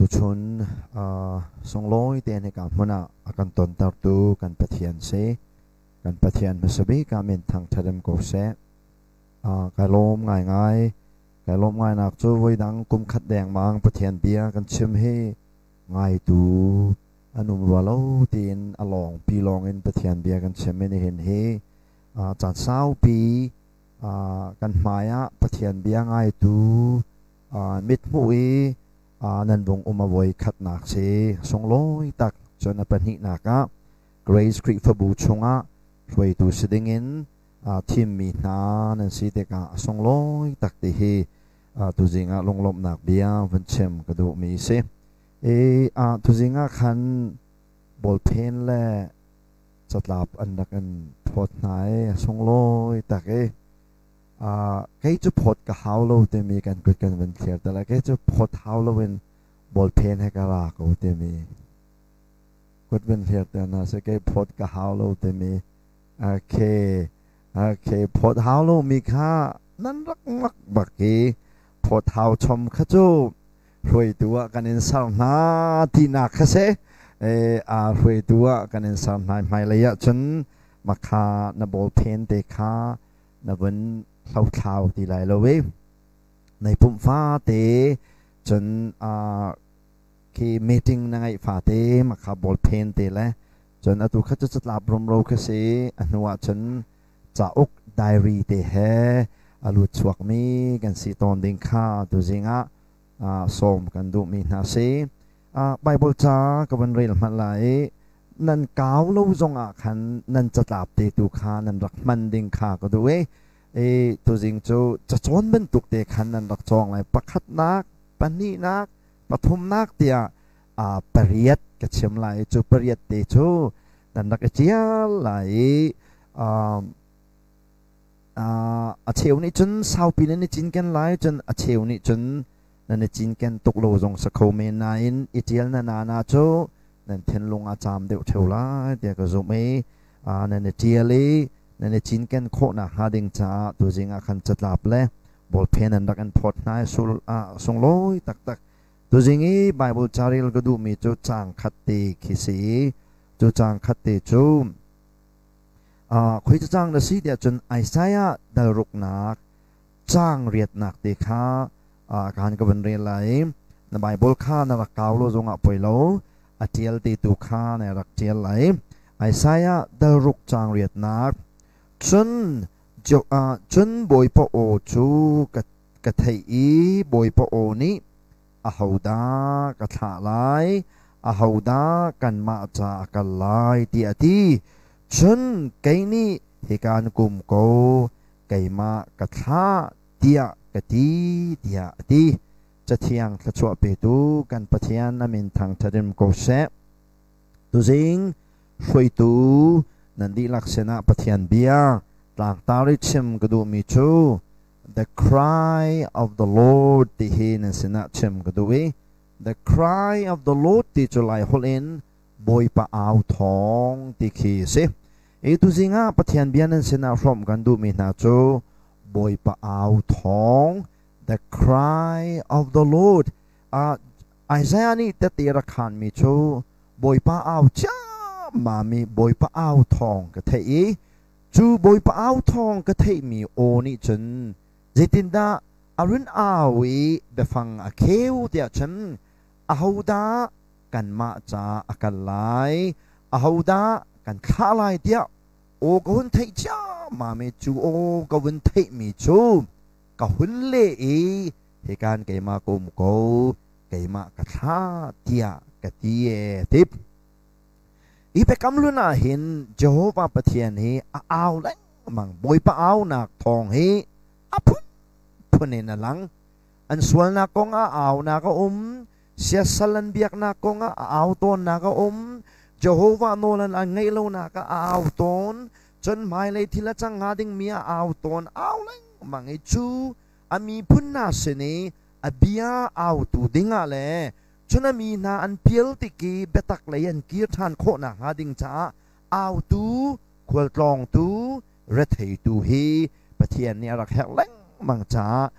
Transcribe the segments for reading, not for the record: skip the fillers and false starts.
Tuchun sunglawi tein hika hmun ah a kan tontertu kan Pathian si. Kan Pathian hmasa bik ah min thangṭhat in ko seh. Kai lawm ngaingai. Kai lawm ngainak cu voidang kum khat dengmang Pathian bia kan chim hi ngaitu an um rua lo tiin a lawngpi lawngin Pathian bia kan chim i nihin hi caan saupi kan hmai ah Pathian bia ngaitu mithmuh i nan vung um a voi khatnak si sunglawi tak. Cun a pahnihnak ah Grace Khrihfabu chungah hruaitu si dingin thimmi hna nan si tikah a sunglawi tak ti hi tuzing ah lunglawmhnak bia vun chim ka duhmi si. I tuzing ah khan ballpen le catlap an rak in phawt hna i a sunglawi tak i kei cu phawt ka hau lo timi kan kut kan van thlir te lai. Kei cu phawt hau loin ballpen he ka ra ko timi kut van thlir te hna sih. Kei phawt ka hau lo timi. Okay, okay, phawt hau lo mi kha nan rak mak bak i phawt hau chom kha cu hruaitu ah kan in ser hna tinak kha si. A hruaitu ah kan in ser hna. Hmailei ah cun makha na ballpen te kha na vun hlothlau ti lai lo i nai pumh fate cun khi meeting na ngeih fate makha ballpen te le cun atu kha cu catlap rumro kha si. A hnu ah cun cauk diary te he a lut chuakmi kan si tawn ding kha tuzing ah sawm kan duhmi hna si. Bible ca ka van rel hmanh lai i nan kau lo zong ah khan nan catlap te tu kha nan rak hman ding kha ka duh i i tuzing cu cacawn bantuk te khan nan rak cawng lai. Pakhatnak, pahnihnak, pathumnak tiah pariat ka chim lai. Cu pariat te cu nan rak i ṭial lai i a cheu nih cun saupi nan i cinken lai, cun a cheu nih cun nan i cinken tuk lo zong si kho men, nain i ṭial na nana cu nan thinlung a caam deuh ṭheo lai tiah ka zumh i nan i ṭial i nan i cinken khawhnak hnga ding caah tuzing ah khan catlap le ballpen an rak in phawt hna i sunglawi taktak. Tuzing i Bible carel ka duhmi cu caang khat te khi si i cu caang khat te cu khoi cacang na si tiah cun Isaiah dal ruknak caang riatnak te kha kan ka van rel lai. Na Bible kha na rak kau lo zongah poi lo, a ṭial te tu kha na rak ṭial lai. Isaiah dal ruk caang riatnak. Cun cun Bawipa aw cu ka theih i Bawipa aw nih, "Ahodah ka thlah lai? Ahodah kanmah ca a kal lai?" tiah a ti. Cun kei nih, "Hika na kum ko, keimah ka thlah," tiah ka ti, tiah a ti. Cathiang thluachuah petu kan Pathian a min thangṭhat in ko seh. Tuzing hruaitu nan dihlak sinah Pathian bia tlangtar i chim ka duhmi cu "The Cry of the Lord" ti hi nan sinah chim ka duh i "The Cry of the Lord" ti cu Lai holh in Bawipa au thawng ti khi a si. I tuzing ah Pathian bia nan sinah hrawmh kan duhmi hna cu Bawipa au thawng, "The Cry of the Lord". Isaiah nih tete rak khanmi cu Bawipa au ciammam i Bawipa au thawng ka theih i cu Bawipa au thawng ka theihmi aw nih cun zeitindah a run au i biafang a kheu tiah cun, "Ahodah kanmah ca a kal lai? Ahodah kan thlah lai?" tiah aw ka hun theih ciammam i cu aw ka vun theihmi cu ka hun leh i, "Hikan keimah ka um ko, keimah ka thlah," tiah ka ti e tip. Hi biakam hlun ah hin Jehovah Pathian hi a au lengmang. Bawipa aunak thawng hi a phunphun in a lang. An sualnak kong ah aunak a um, siasal an biaknak kong ah a au tawnnak a um, Jehovah nawl an ngaih lonak ah a au tawn, cun hmailei thil a cang hnga dingmi ah a au tawn, au lengmang i cu a miphun hna sin i a bia autu dingah le cun a mi hna an pial tik i biatak lei an kir ṭhan khawh nakhnga ding caah autu, khualtlawngtu, retheitu hi Pathian nih a rak herh lengmang caah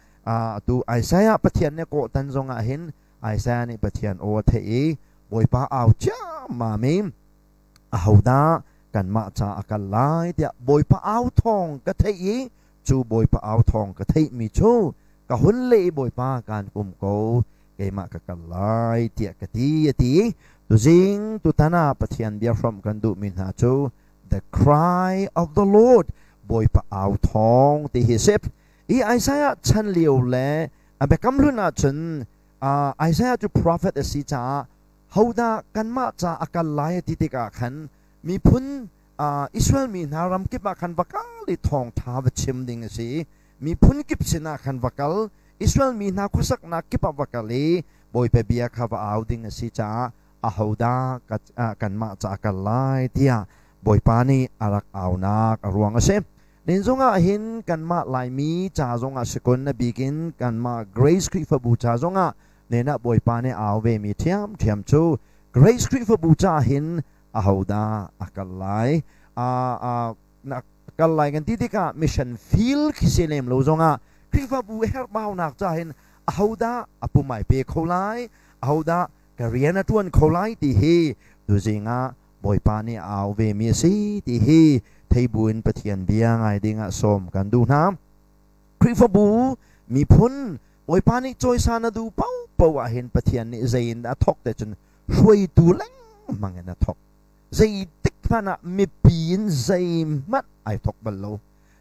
atu Isaiah Pathian nih kawhtan zongah hin Isaiah nih Pathian aw a theih i Bawipa au ciammam i ahodah kanmah ca a kal lai tiah Bawipa au thawng ka theih i cu Bawipa au thawng ka theihmi cu ka hun leh i Bawipa kaan um ko, keimah ka kal lai tiah ka ti, a ti. Tuzing tutan ah Pathian bia hrawmh kan duhmi hna cu The Cry of the Lord, Bawipa au thawng ti hi a si. I Isaiah chan lio le a biakam hlun ahcun Isaiah cu prophet a si caah hodah kanmah ca a kal lai a ti tikah khan miphun Israel mi hna ram kip ah khan va kal i thawngṭha va chim ding a si. Miphun kip sinah khan va kal, Israel mi hna khuasaknak kip ah va kal i Bawipa bia kha va au ding a si caah ahodah kanmah ca a kal lai tiah Bawipa nih a rak aunak a ruang a si. Nin zongah hin kanmah Laimi ca zongah si kun, a bik in kanmah Grace Khrihfabu ca zongah nenah Bawipa nih au vemi ṭhiamṭhiam cu Grace Khrihfabu ca hin ahodah a kal lai? Na kal lai kan ti tikah mission field khi si lem lo zongah Khrihfabu herhbaunak ca hin ahodah a pum ai pe kho lai? Ahodah ka rian a ṭuan kho lai ti hi tuzing ah Bawipa nih a au vemi a si ti hi thei buin Pathian bia ngai ding ah sawm kan duh hna. Khrihfabu miphun Bawipa nih cawisan a duh paohpaoh ah hin Pathian nih zei in dah a thawk te cun hruaitu lengmang in a thawk. Zeitik hmanh ah mipi in zeihmanh ai thawk bal lo.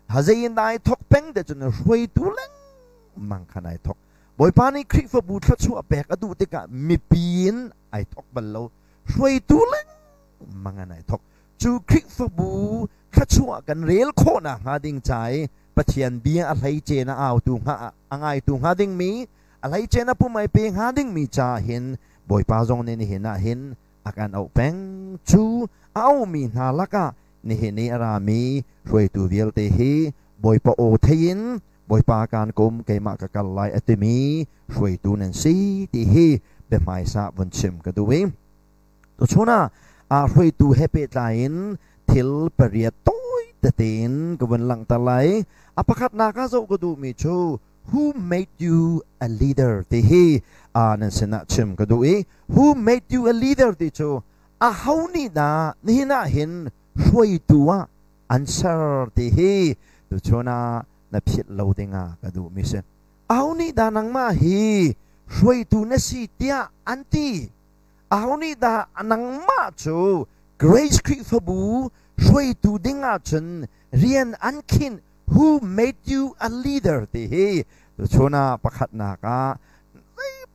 Zei in dah ai thawk peng te cun hruaitu lengmang khan ai thawk. Bawipa nih Khrihfabu thluachuah pek a duh tikah mipi in ai thawk bal lo. Hruaitu lengmang an ai thawk. Cu Khrihfabu thluachuah kan rel khawhnak hnga ding ca i Pathian bia a hleice na autu hnga a ngaitu hnga dingmi, a hleice na pum ai pe hnga dingmi ca hin Bawipa zong nih nihin ah hin a kan auh peng. Cu a aumi hna lakah nihin i a rami hruaitu vialte hi Bawipa aw thei in Bawipa kaan kum keimah ka kal lai a timi hruaitu nan si ti hi biahmaisa vun chim ka duh i tuchun ah aa hruaitu he pehtlai in thil pariat tawi tete in ka vun langhter lai. A pakhatnak ah zoh ka duhmi cu who made you a leader ti hi nan sinah chim ka duh i who made you a leader ti cu aho nih dah nihin ah hin hruaitu ah an ser ti hi tuchun ah na philh lo dingah ka duhmi si. Aho nih dah nangmah hi hruaitu na si tiah an ti? Aho nih dah nangmah cu Grace Khrihfabu hruaitu ding ahcun rian an khinh? Who made you a leader ti hi tuchun ah pakhatnak ah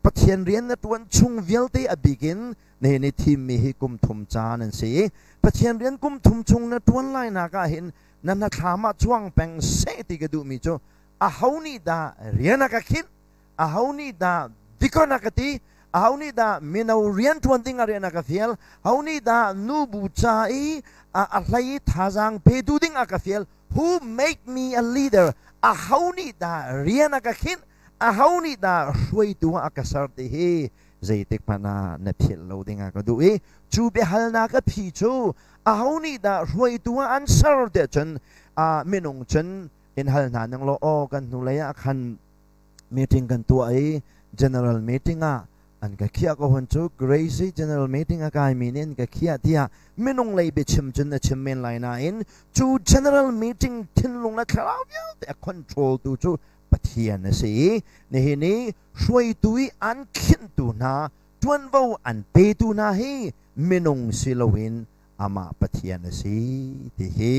Pathian rian na ṭuan chung vialte a bik in nihin i thimmi hi kum thum caan an si i Pathian rian kum thum chung na ṭuan lainak ah hin na hnathlam ah chuang peng seh ti ka duhmi cu aho nih dah rian a ka khinh, aho nih dah dikon a ka ti, aho nih dah mino rian ṭuan ding ah rian a ka fial, aho nih dah nubu ca i a hlei i thazaang petu ding a ka fial, who make me a leader, aho nih dah rian a ka khinh, aho nih dah hruaitu ah a ka ser ti hi zeitik hmanh ah na philh lo ding ah ka duh i cu biahalnak a phi cu aho nih dah hruaitu ah an ser tiah cun minung cun in hal hna ning law aw kan hnulei ah khan meeting kan tuah i general meeting ah an ka khiah ko hon cu Grace general meeting a kaimi nih an ka khiah tiah minung lei biachim cun na chim men lai nain cu general meeting thinlung le thlarau vialte a control tu cu Pathian a si i nihin i hruaitu i an khinhtu hna ṭuanvo an petu hna hi minung si loin amah Pathian a si ti hi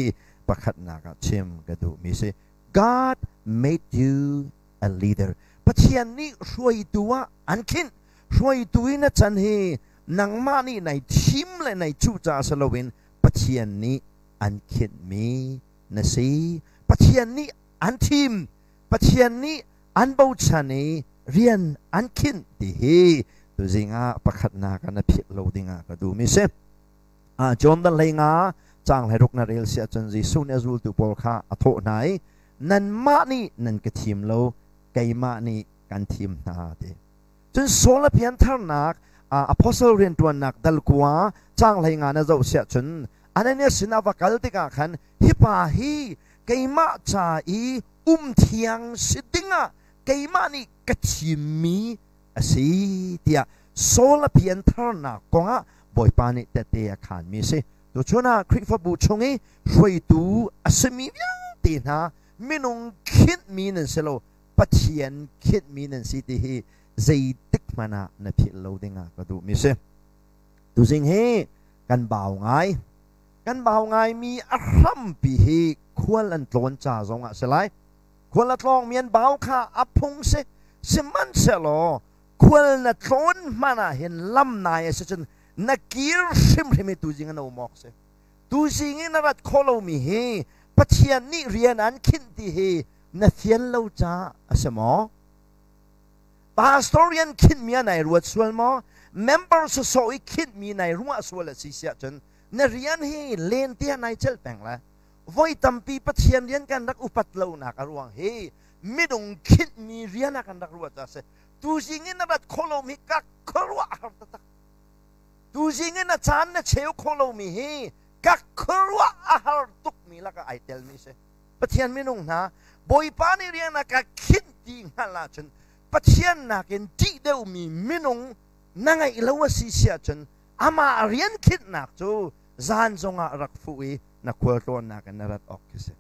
pakhatnak ah chim ka duhmi si. God made you a leader. Pathian nih hruaitu ah an khinh. Hruaitu i na can hi nangmah nih nai thim le nai cuh caah si loin Pathian nih an khinhmi na si. Pathian nih an thim. Pathian nih an bochan i rian an khinh ti hi tuzing ah pakhatnak ah na philh lo ding ah ka duhmi si. John dal hlei nga caang hlei ruk na rel si ahcun Jesuh nih a zultu pawl kha a thawh hna i nanmah nih nan ka thim lo, keimah nih kan thim hna ti. Cun Saul a piantharnak apostle rianṭuannak dal kua caang hlei nga na zoh si ahcun Ananias sinah va kal tikah khan hi pa hi keimah ca i um thiang si dingah keimah nih ka thimmi a a si tiah Saul a piantharnak kongah Bawipa nih tehte a khaanmi a si. Tuchun ah Khrihfabu chung i hruaitu a simi vialte hna minung khinhmi nan si lo, Pathian khinhmi nan si ti hi zeitik hmanh ah na philh lo ding ah ka duhmi si. Tuzing hi kan bau ngai. Kan bau ngaimi a hrampi hi khual an tlawn ca zong ah si lai. Khual a tlawngmi an bau kha a phung si. Sihmanhsehlaw khual na tlawn hmanh ah hin lam nai a si cun na kir hrimhrim i tuzing an um awk si. Tuzing i na rat khawh lomi hi Pathian nih rian an khinh ti hi na fian lo caah a si maw? Pastor rian khinhmi ah nai ruat sual maw? Member sawsawh i khinhmi nai ruah sual a si siah cun na rian hi len tiah nai celh peng lai. Voi tampi Pathian rian kan rak upat lonak a ruang hi minung khinhmi rian ah kan rak ruat a si. Tuzing in na rat khawh lomi ka khuaruah a har taktak. Tuzing in a caan na cheu khawh lomi hi ka khuaruah a har tukmi lakah ai telmi si. Pathian minung hna, Bawipa nih rian a ka khinh ti hngalh ahcun Pathian nakin ṭih deuhmi minung na ngeih lo a si si ahcun amah rian khinhnak cu zan zongah rak fuh i na khualtlawnnak in na rat awk khi si.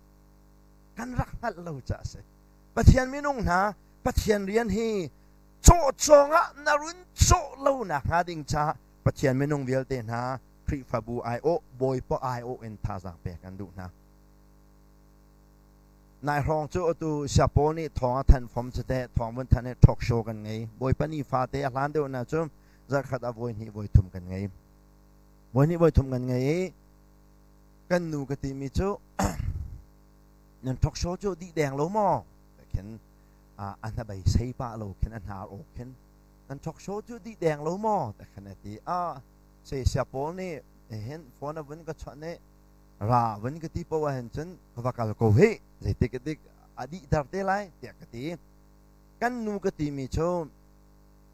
Kan rak hngalh lo caah a si. Pathian minung hna, Pathian rian hi cawhcawng ah na run cawh lo nakhnga ding caah Pathian minung vialte hna Khrihfabu aiawh, Bawipa aiawh in thazaang pek kan duh hna. Nai hrawng cu atu Siapaw nih thawng a thanh fom cu teh thawng vun thanh i talk show kan ngei. Bawipa ni fate a hlan deuh na cu zarhkhat ah voi hnih voi thum kan ngei. Voi hnih voi thum kan ngei i kan nu ka timi cu nan talk show cu dih deng lo maw? Khin a hnabei sei pah lo khin a hnar awk khin nan talk show cu dih deng lo maw? Khin a ti. A sei Siapaw nih hin phone a vun ka chawnh i ra vun ka ti poah ahhin cun ka va kal ko hih zeitik dik a dihter te lai tiah ka ti. Kan nu ka timi cu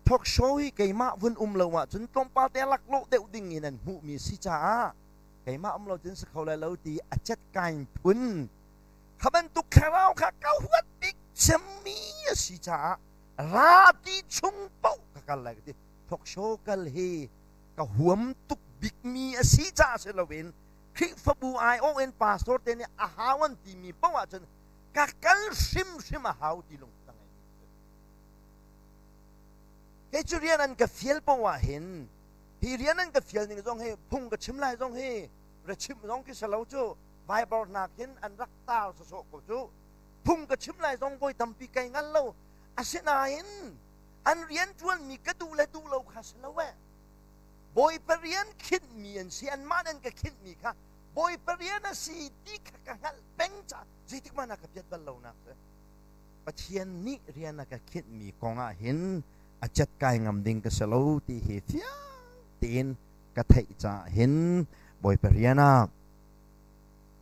talk show hi keimah vun um lo ahcun tlawmpal te laklawh deuh ding in an hmuhmi si caah keimah um lo cun si kho lai lo ti a cetkain phun kha bantuk thlarau kha ka huat bik cemmi a si caah ra ti chung paoh ka kal lai ka ti. Talk show kal hi ka huam tuk bikmi a si caah si loin Khrihfabu aiawh in pastor te nih a hau an timi paoh ahcun ka kal hrimhrim a hau ti lungput a ngeimi ka si. Kei cu rian an ka fial paoh ah hin hi rian an ka fial ning zong hi phung ka chim lai zong hi ra chimh zong khi si lo cu Bible hna khin an rak tar sawsawh ko cu phung ka chim lai zong voi tampi kai ngal lo. Asinain an rian ṭuanmi ka duh le duh lo kha si lo eh. Bawipa rian khinhmi an si, anmah nan ka khinhmi kha Bawipa rian a si ti kha ka hngalh peng caah zeitik hmanh ah ka piat bal lonak si. Pathian nih rian a ka khinhmi kong ah hin a cet kai ngam ding ka si lo ti hi fiang tein ka theih caah hin Bawipa rian ah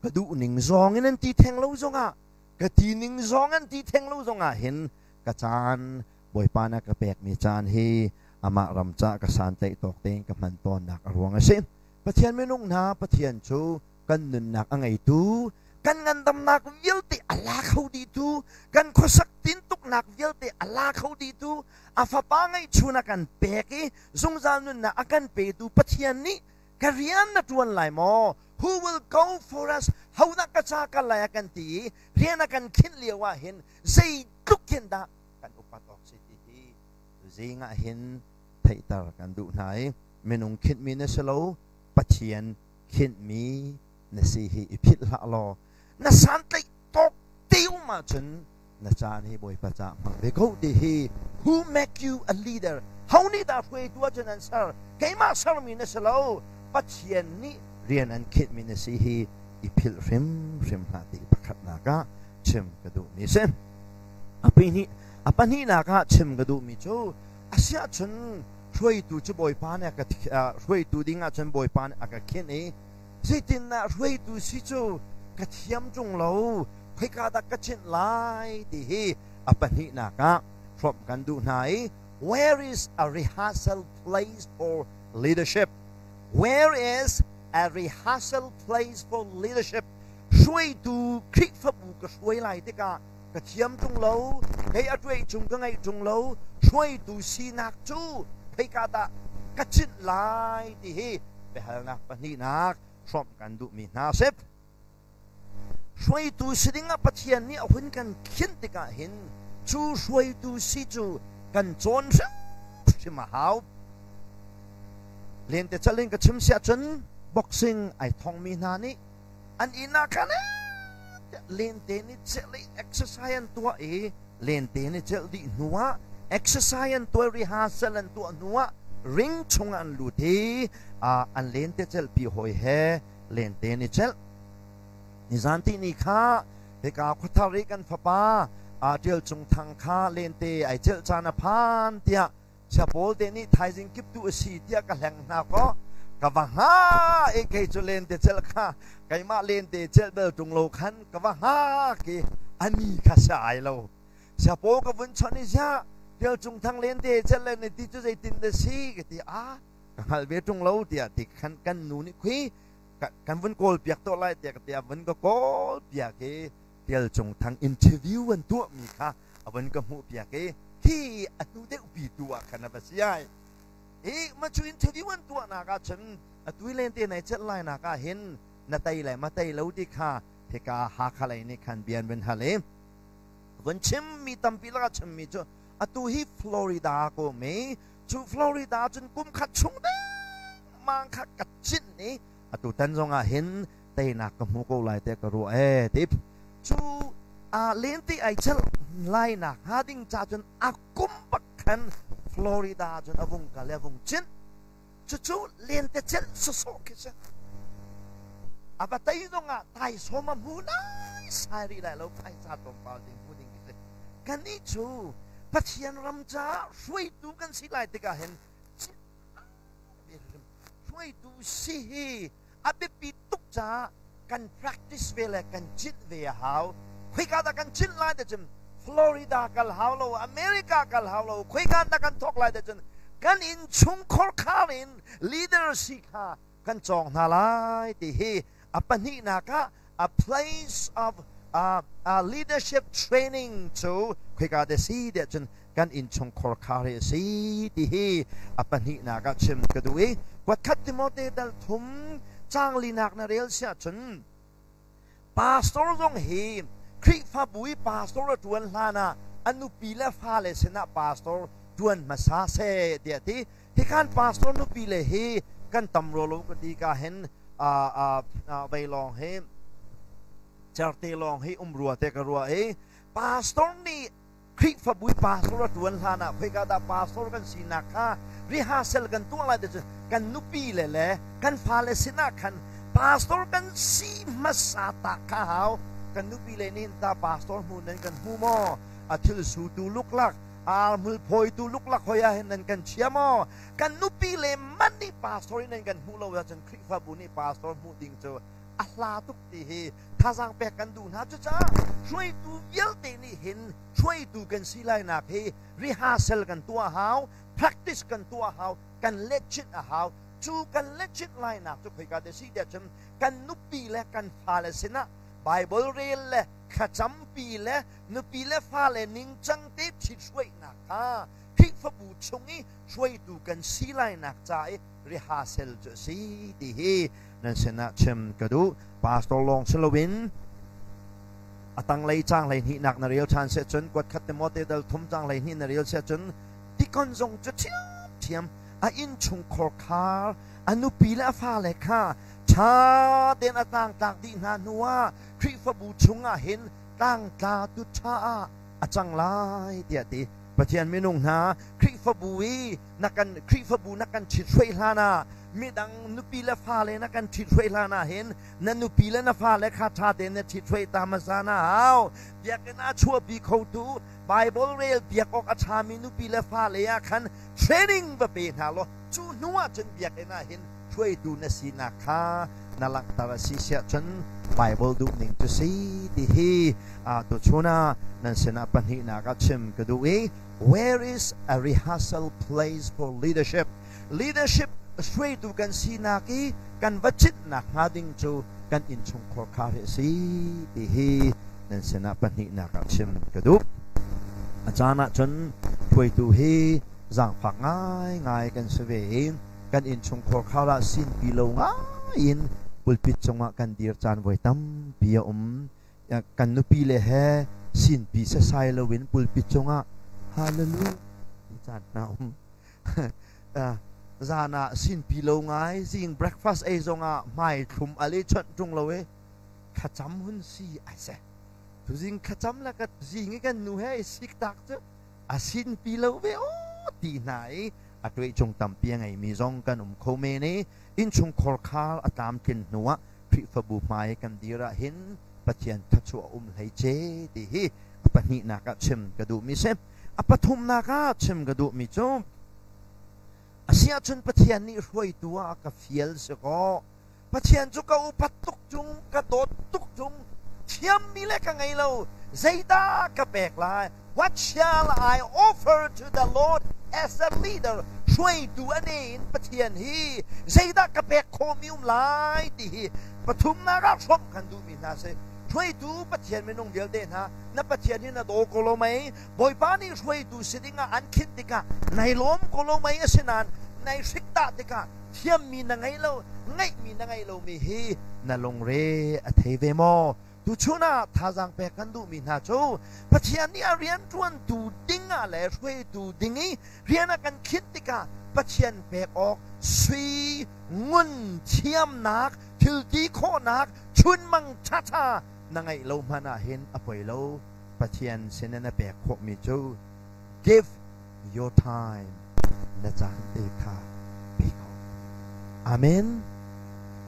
ka duh ning zong in an ti theng lo zongah ka ti ning zong an ti theng lo zongah hin ka caan Bawipa na ka pekmi caan hi amah ram ca ka santlaih tawk tein ka hman tawnnak a ruang a si. Pathian minung hna Pathian cu kan nunnak a ngeitu, kan ngandamnak vialte a la kho dihtu, kan khuasak tintuknak vialte a la kho dihtu, a fapa ngeihchun a kan pek i zungzal nunnak a kan petu Pathian nih ka rian na ṭuan lai maw? Who will go for us? Hodah ka ca kal lai a kan ti i rian a kan khinh lio ah hin zeitluk hin dah kan upat awk si ti hi zing ah hin theihter kan duh hna i minung khinhmi na si lo, Pathian khinhmi na si hi i philh hlah law na santlaih tawk te um ahcun na caan hi Bawipa caah hmang ve ko ti hi. Who make you a leader? Ho nih dah hruaitu ahcun an ser? Keimah sermi na si lo, Pathian nih rian an khinhmi na si hi i philh hrimhrim hlah ti pakhatnak ah chim ka duhmi si. A pahnihnak ah chim ka duhmi cu asiahcun hruaitu cu Bawipa nih a ka hruaitu ding ahcun Bawipa nih a ka khinh i zeitindah hruaitu si cu ka thiam ṭung lo, khoika dah ka chinh lai ti hi a pahnihnak ah hrawmh kan duh hna i where is a rehearsal place for leadership? Where is a rehearsal place for leadership? Hruaitu Khrihfabu ka hruai lai tikah Ka thiam ṭung lo, kei a ṭuai chung ka ngeih ṭung lo, hruaitu sinak cu khoika dah ka chinh lai ti hi biahalnak pahnihnak hrawmh kan duhmi hna a si. Hruaitu si dingah Pathian nih a hun kan khinh tikah hin cu hruaitu si cu kan cawn hrimhrim a hau. Lentecelh in ka chim siah cun boxing ai thongmi hna nih an inn ah khan lente nih celh i exercise an tuah i lente nih celh dih hnuah exercise an tuah rehearsal an tuah hnuah ring chungah an lut i an lente celhpi hawi he lente nih celh. Nizan ti ni kha hika khuathar i kan fapa Ṭial Cung Thang kha lente ai celh caan a phan tiah Sia pawl te nih thaizing kiptu a si tiah ka hleng hna kaw ka va hnga i kei cu lente celh kha keimah lente celh bel ṭung lo khan ka va hngak i ani kha sia ai lo. Sia pawl ka vun chawnh i, "Ziah, Ṭial Cung Thang lente celh le na ti cu zeitin dah si?" ka ti. "A ka hngalh ve ṭung lo," tiah ti khan kan nu nih khui kan vun kawl piak tuah lai tiah ka ti. A vun ka kawl piak i Ṭial Cung Thang interview an tuahmi kha a vun ka hmuh piak i hi a hnu deuh pi tu ah khan a va si ai. Hi ma cu interview an tuahnak ah cun atu lente nai celh lai nak ah hin na tei le ma tei lo ti kha hika Hakha lei nih khan bia an vun hal i vun chim mi tampi lakah chimmi cu atu hi Florida ko mi cu Florida cun kum khat chung dengmang kha ka cinh i atu tan zong ah hin teinak ka hmu ko lai tiah ka ruah ee ti. Cu lente ai celh lai nak hnga ding ca cun a kum bak khan Florida cun a vung kal i a vung cinh. Cucu lente celh sawsawh khi si. A va tei zong ah taisawm a hmu lai sai rih lai lo, phaisa tlawmpal ding hmu ding khi si. Kannih cu Pathian ram caah hruaitu kan si lai tikah hin hruaitu si hi a biapi tuk caah kan practice ve le kan cinh ve a hau. Khoika dah kan cinh lai ti cun Florida kal hau lo, America kal hau lo, khoika dah kan thawk lai ti cun kan innchung khorkhar in leader si kha kan cawng hna lai ti hi a pahnihnak ah a place of leadership training cu khoika te si tiah cun kan innchung khorkhar hi a si ti hi a pahnihnak ah chim ka duh i kuatkhat Timote dal thum caang linak na rel siah cun pastor zong hi Khrihfabu i pastor a ṭuan hlan ah a nupi le fale sinah pastor ṭuan hmasa seh tiah ti. Hikhan pastor nupi le hi kan tam rua lo ka ti ka hin vei lawng hi certe lawng hi um rua te ka rua i pastor nih Khrihfabu i pastor a ṭuan hlan ah khoika dah pastor kan sinak kha rehearsal kan tuah lai ti cu kan nupi le le kan fale sinah khan pastor kan si hmasa ta kha hau. Kan nupi le nih ta pastor hmu nan kan hmu maw? A thil sutu luklak, arhmul phawitu luklak hoi ah hin nan kan chia maw? Kan nupi le man nih pastor in nan kan hmuh lo ahcun Khrihfabu nih pastor hmuh ding cu a hla tuk ti hi thazaang pek kan duh hna. Cucaah hruaitu vialte nih hin hruaitu kan si lainak hi rehearsal kan tuah hau, practice kan tuah hau, kan lechinh a hau. Cu kan lechinh lainak cu khoika te si tiah cun kan nupi le kan fale sinah Bible rel le thlacampi le nupi le fale ningcang te ṭhithruainak kha Khrihfabu chung i hruaitu kan si lainak ca i rehearsal cu a si ti hi nan sinah chim ka duh. Pastor lawng si loin a tanglei caang 12nak na rel ṭhan seh cun kuatkhat Timote dal thum caang 12 na rel seh cun deacon zong cu ṭhiamṭhiam a innchung khorkhar a nupi le a fale kha ṭha tein a tlangtlak dih hna hnuah Khrihfabu chungah hin tlangtlatu ṭha ah a cang lai tiah ti. Pathian minung hna, Khrihfabu i na kan Khrihfabu na kan ṭhithruai hlan ah, midang nupi le fale na kan ṭhithruai hlan ah hin na nupi le na fale kha ṭha tein na ṭhithruai ta hmasa na hau. Biakinn ah chuahpi khotu Bible rel piak awk a ṭhami nupi le fale ah khan training va pe hna law cu hnu ah cun biakinn ah hin hruaitu na sinak kha na langhter a si siah cun Bible duhning cu si ti hi tuchun ah nan sinah pahnihnak ah chim ka duh i where is a rehearsal place for leadership? Leadership hruaitu kan sinak i kan va citnak hnga ding cu kan innchungkhar kha hi a si ti hi. nan sinah pahnihnak ah chim ka duh. A caan ahcun hruaitu hi zaangfak ngaingai kan si ve i kan innchungkhar khar ah sinpi lo ngai in pulpit cungah kan dir caan voi tampi a um. Kan nupi le he sinpi sasai loin pulpit cungah hallelujah ti caan hna um. Zan ah sinpi lo ngai zing breakfast ei zongah hmai thlum al i chawnh ṭung lo i thlacam hun si ai seh. Tuzing thlacam le ka zing i kan nu he i sik tak cu a sinpi lo ve aw ti hna i a tuehcung tampi a ngeimi zong kan um kho men i innchungkhar khar a tlamtlin hnuah Khrihfabu hmai kan dir ah hin Pathian thluachuah a um hlei ce ti hi a pahnihnak ah chim ka duhmi si. A pathumnak ah chim ka duhmi cu a si ahcun Pathian nih hruaitu ah a ka fial si kaw Pathian cu ka upat tuk ṭung, ka dawt tuk ṭung, thiammi le ka ngei lo, zeidah ka pek lai? What shall I offer to the Lord as a leader? Hruaitu a ne in Pathian hi zeidah ka pek khawhmi um lai ti hi pathumnak ah hrawmh kan duhmi hna si. Hruaitu Pathian minung vialte hna, na Pathian hi na daw ko lo mei? Bawipa nih hruaitu si dingah an khinh tikah nai lawm ko lo mei? Asinain nai hrik dah tikah thiammi na ngei lo, ngeihmi na ngei lomi hi na lungre a thei ve maw? Tuchun ah thazaang pek kan duhmi hna cu Pathian nih a rianṭuantu ding ah le hruaitu ding i rian a kan khinh tikah Pathian pek awk sui, ngun, thiamnak, thilti khawhnak, chunmang ṭhaṭha na ngeih lo hmanh ah hin a poi lo. Pathian sin na pek khawhmi cu give your time na caan te kha pe ko. Amen.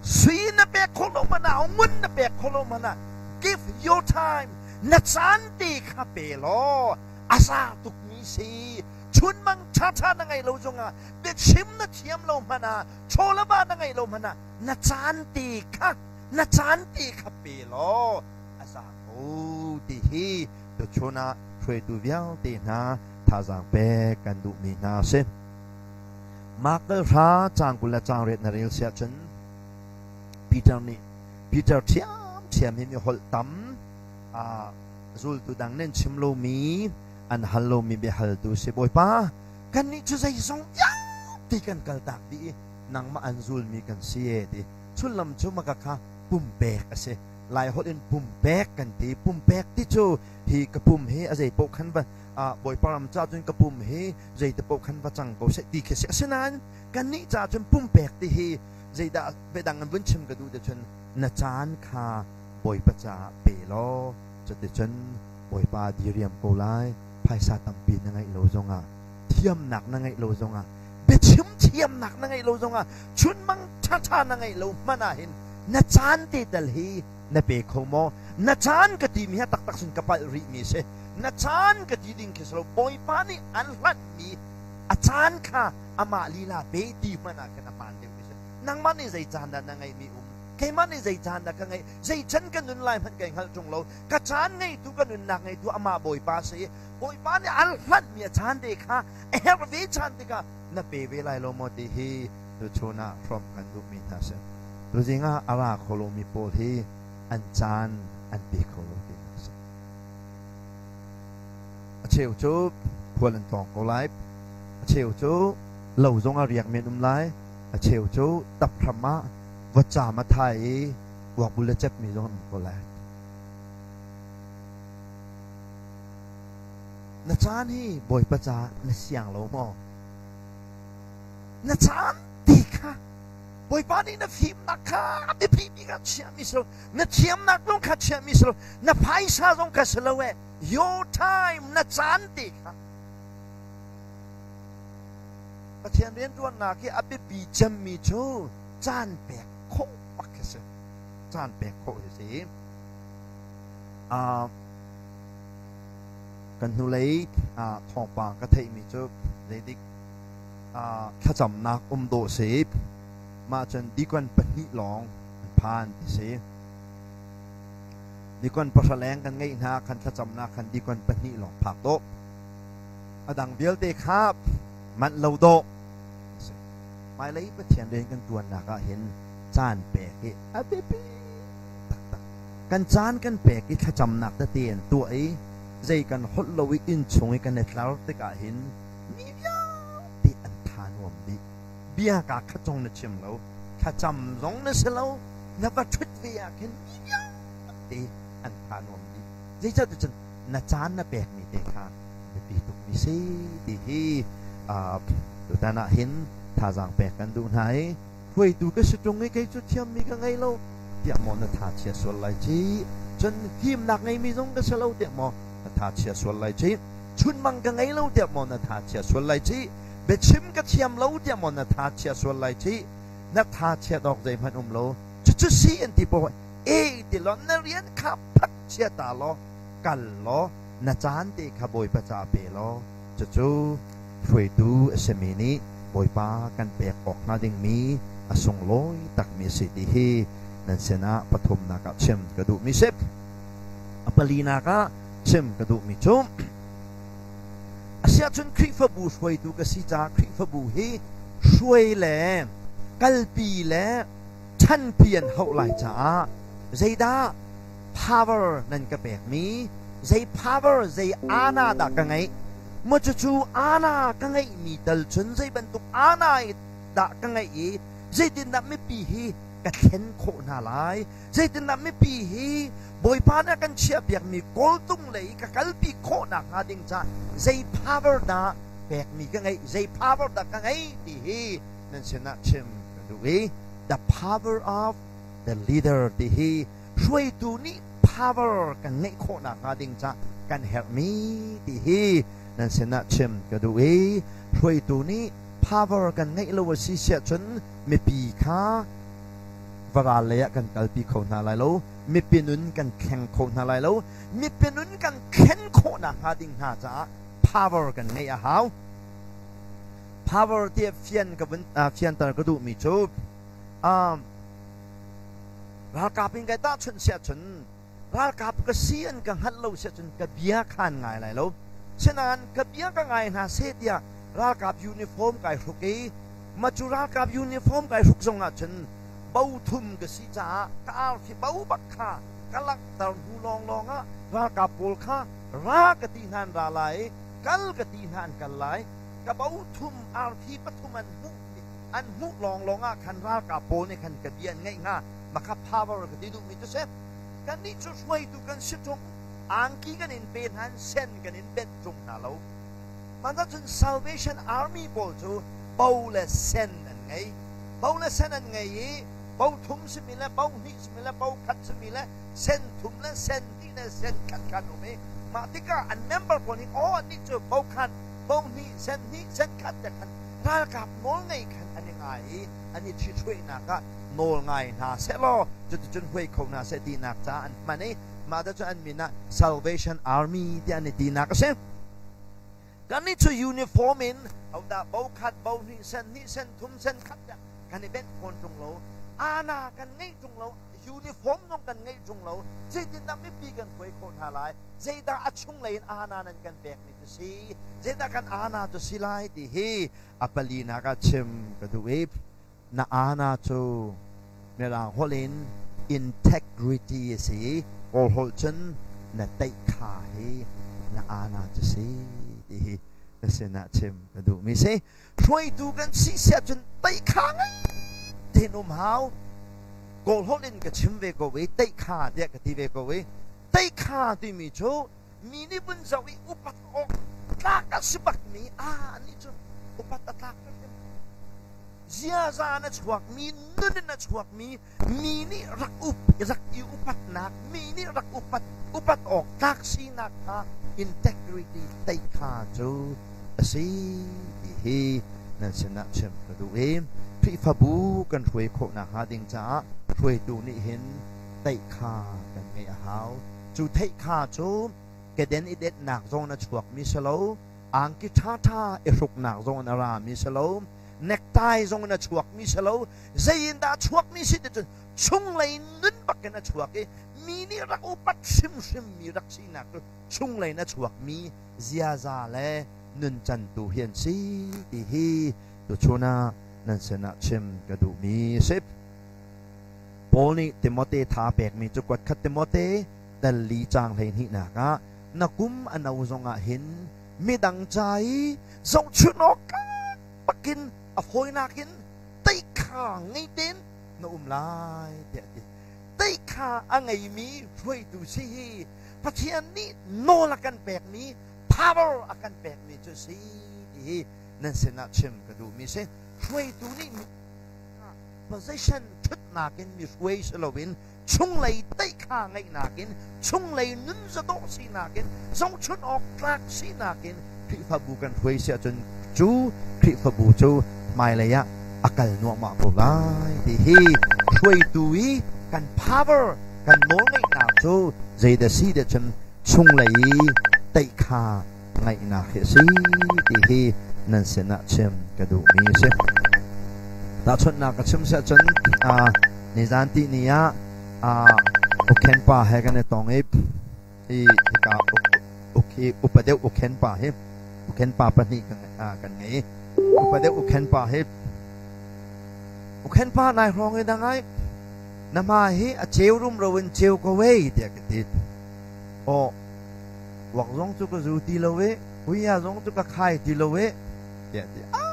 Sui na pek khawh lo hmanh ah, ngun na pek khawh lo hmanh ah, give your time na caan te kha pe law a za tukmi si. Chunmang ṭhaṭha na ngei lo zongah, biachim na thiam lo hmanh ah, chawlava na ngei lo hmanh ah, na caan te kha na caan te kha pe law a za ko ti hi tuchun ah hruaitu vialte hna thazaang pek kan duhmi hna a si. Mark dal hra caang 20 le caang riat na rel siah cun Peter nih Peter ṭhiamṭhiam hi mi holh tam zultu dang nih an chim lomi an hal lomi biahaltu si Bawipa kannih cu zeizong vialte kan kaltak dih i nangmah an zulmi kan si e ti sullam cu maka kha pumpek a si Lai holh in pumpek kan ti pumpek ti cu hi ka pum hi a zei paoh khan va Bawipa ram ca cun ka pum hi zeite paoh khan va cang ko seh ti khi si. Asinain kannih ca cun pumpek ti hi zeidah biadang in vun chim ka duh ti cun na caan kha Bawipa caah pe law cuticun Bawipa diriam ko lai. Phaisa tampi na ngeih lo zongah thiamnak na ngeih lo zongah biachim thiamnak na ngeih lo zongah chunmang ṭhaṭha na ngeih lo hmanh ah hin na caan te tal hi na pe kho maw? Na caan ka timi hi taktak sin ka palh rihmi a si. Na caan ka ti ding khi si lo. Bawipa nih an hlanhmi a caan kha amah lila pe ti hmanh ah khan a hmaan deuhmi a si. Nangmah nih zei caan dah na ngeihmi um? Keimah nih zei caan dah ka ngeih? Zei can ka nun lai hmanh kai hngalh ṭung lo. Ka caan ngeitu, ka nunnak ngeitu amah Bawipa a si i Bawipa nih an hlanhmi a caan te kha a herh ve caan tikah na pe ve lai lo maw ti hi tuchun ah hrawmh kan duhmi hna a si. Tuzing ah a ra kho lomi pawl hi an caan an pe kho lo ti a si. A cheu cu khual an tlawng ko lai. A cheu cu lo zong ah riak men um lai. A cheu cu taphram ah vawcaam a thai i kuakbul a cepmi zong an um ko lai. Na caan hi Bawipa caah na siang lo maw? Na caan ti kha Bawipa nih na fimnak kha a biapimi kha chiahmi si lo, na thiamnak zong kha chiahmi si lo, na phaisa zong kha si lo ee, your time, na caan te kha. Pathian rianṭuannak hi a biapi cemmi cu caan pek khawh bak khi si. Caan pek khawh hi si. Kan hnulei thawngpang ka theihmi cu zeidik thlacamnak um dawh si. Mah cun dikon pahnih lawng an phan ti si. Dikon pahra leng kan ngeih hna khan thlacamnak khan dikon pahnih lawng phak dawh. A dang vialte kha manh lo dawh. Hmailei Pathian rian kan tuannak ah hin caan pek hi a biapi taktak. Kan caan kan pek i thlacamnak tete an tuah i zei kan holh lo i innchung i kan i tlar tikah hin mi vialte an tha nuam dih. Bia kaa khat zong na chim lo, thlacam zong na si lo, na va ṭhut ve ah khin mi vialte an tha nuam dih. Zeicahtiah cun na caan na pekmi te kha biapi tukmi si ti hi tutan ah hin thazaang pek kan duh hna i hruaitu ka si ṭung i kei cu thiammi ka ngei lo tiah maw na tha chia sual lai ci, cun fimnak ngeimi zong ka si lo tiah maw na tha chia sual lai ci, chunmang ka ngei lo tiah maw na tha chia sual lai ci, biachim ka thiam lo tiah maw na tha chia sual lai ci, na tha chiat awk zeihmanh um lo. Cucu si an ti poah e ti law na rian kha phak chia ta law kal law na caan te kha Bawipa ca pe law cucu hruaitu a simi nih Bawipa kan pek awk hnga dingmi a sunglawi takmi a si ti hi nan sinah pathumnak ah chim ka duhmi si. A palinak ah chim ka duhmi cu asiahcun Khrihfabu hruaitu ka si caah Khrihfabu hi hruai le kalpi le ṭhanpi an hauh lai caah zeidah power nan ka pekmi, zei power, zei ana dah ka ngeih, maw cucu ana ka ngeihmi tal cun zei bantuk ana dah ka ngeih i zeitindah mipi hi ka thlen khawh hna lai, zeitindah mipi hi Bawipa nih a kan chiahpiakmi kawltung lei ka kalpi khawh nakhnga ding caah zei power dah pekmi ka ngeih, zei power dah ka ngeih ti hi nan sinah chim ka duh i the power of the leader ti hi hruaitu nih power kan ngeih khawh nakhnga ding cah kan herhmi ti hi nan sinah chim ka duh i hruaitu nih power kan ngeih lo a si siah cun mipi kha varal lei ah kan kalpi kho hna lai lo, mipi nun kan thleng kho hna lai lo. Mipi nun kan thlen khawh nakhnga ding hna caah power kan ngeih a hau. Power tiah fian ka vun fianter ka duhmi cu ralkap in kai tahchunh siah cun ralkap ka si an ka hngalh lo siah cun ka bia kha an ngai lai lo. Sinain ka bia ka ngai hna seh tiah ralkap uniform kai hruk i ma cu ralkap uniform kai hruk zong ah cun bo thum ka si caah ka arfi bo bak kha ka langhter hnu lawnglawng ah ralkap pawl kha ra ka ti hna an ra lai i kal ka ti hna an kal lai. Ka bo thum arfi pathum an hmuh an hmuh lawnglawng ah khan ralkap pawl nih khan ka bia an ngaih hnga. Maka power ka ti duhmi cu si. Kannih cu hruaitu kan si ṭung, angki kan in pe hna, sen kan in benh ṭung hna lo. Mah cun Salvation Army pawl cu bo le sen an ngei. Bo le sen an ngei i bo thum simi le bo hnih simi le bo khat simi le sen thum le sen hnih le sen khat khan um i mah tikah an member pawl nih aw annih cu bo khat, bo hnih, sen hnih, sen khat te khan ralkap nawl ngei khan an i ngai i an i ṭhithruainak ah nawl ngai hna sehlaw cuticun huai kho hna seh tinak caah an hman i mah cu an min ah Salvation Army tiah an i tinak a si. Kannih cu uniform in hodah bo khat, bo hnih, sen hnih, sen thum, sen khat tiah kan i benh fawn ṭung lo. Ana kan ngeih ṭung lo, uniform zong kan ngeih ṭung lo. Zeitindah mipi kan hruai khawh hna lai? Zeidah a chunglei in ana nan kan pekmi cu si? Zeidah kan ana cu si lai ti hi a palinak ah chim ka duh i na ana cu Mirang holh in integrity a si i Kawl holh cun na teihkha hi na ana cu si ti hi na sinah chim ka duhmi si. Hruaitu kan si siah cun teihkha ngei tein um hau. Kawl holh in ka chim ve ko i teihkha tiah ka ti ve ko i teihkha timi cu mi nih vun zoh i upat awk tlak a si bakmi anih cu upat a tlak hrimhrim. Ziaza in a chuakmi, nun in a chuakmi, mi nih rak up rak i upatnak, mi nih rak upat upat awk tlak sinak kha integrity teikha cu a si ti hi nan sinah chim ka duh i Khrihfabu kan hruai khawh nakhnga ding caah hruaitu nih hin teikha kan ngeih a hau. Cu theihkha cu keden i detnak zong a chuakmi si lo, angki ṭhaṭha i hruknak zong in a rami si lo, necktie zong in a chuakmi si lo, zei in dah a chuakmi si ti cun chunglei nun bakin a chuak i mi nih rak upat hrimhrimmi rak sinak cu chunglei in a chuakmi ziaza le nuncan tu hi an si ti hi tuchun ah nan sinah chim ka duhmi a si. Paul nih Timote tha pekmi cu kuat khat Timote dal li caang 12nak ah na kum a no zongah hin midang ca i zohchunh awk bakin a fawinak in teikha ngei tein na um lai tiah a ti. Teikha a ngeimi hruaitu si hi Pathian nih nawl a kan pekmi power a kan pekmi cu si ti hi nan sinah chim ka duhmi si. Hruaitu nih position ṭhutnak in mi hruai si loin chunglei teikha ngeihnak in chunglei nun zadawh sinak in zohchunh awk tlak sinak in Khrihfabu kan hruai si ahcun cu Khrihfabu cu hmailei ah a kal nuahmah ko lai ti hi hruaitu i kan power kan nawlngeihnak cu zeidah si ti cun chunglei i teikha ngaihnak hi a si ti hi nan sinah chim ka duhmi a si. Tahchunhnak ka chim si ahcun nizan ti ni ah Ukhen pa he kan i tong i hika upa deuh Ukhen pa hi Ukhen pa pahnih kan ngei. Upa deuh Ukhen pa hi Ukhen pa nai hrawng i dangai na hma hi a ceu rumro in ceu ko wei tiah ka ti. Aw Wak zong cu ka zu ti lo i huia zong cu ka khai ti lo i tiah ti. Ah!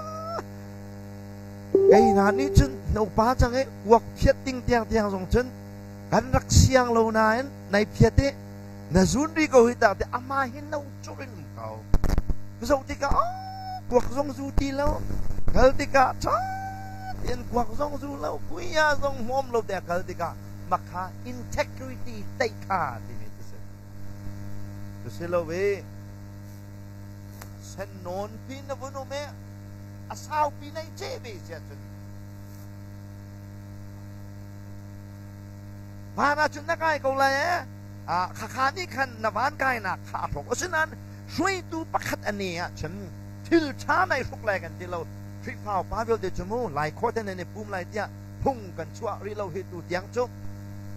Kei hna nih cun na upa cang i kuak phiat ding tiang tiang zong cun kan rak siang lo nain nai phiat i na zun ri ko hi ta ti ama hi no cur in um ko. Ka zoh tikah oh kuak zong zu ti lo kal tikah ṭha tein kuak zong zu lo huia zong hmawm lo te kal tikah makha integrity teih kha timi cu si. Cu si lo i sen nawn pi na vun um i a saupi nei ce ve si ahcun van ahcun na kai ko lai ee khakha nih khan na van kainak kha a hrok asinain hruaitu pakhat a ne ahcun thil ṭha nai hruk lai kan ti lo. Khrihfa upa vialte cu mu lai khawh te nan i pum lai tiah phung kan chuah rih lo hi tu tiang cu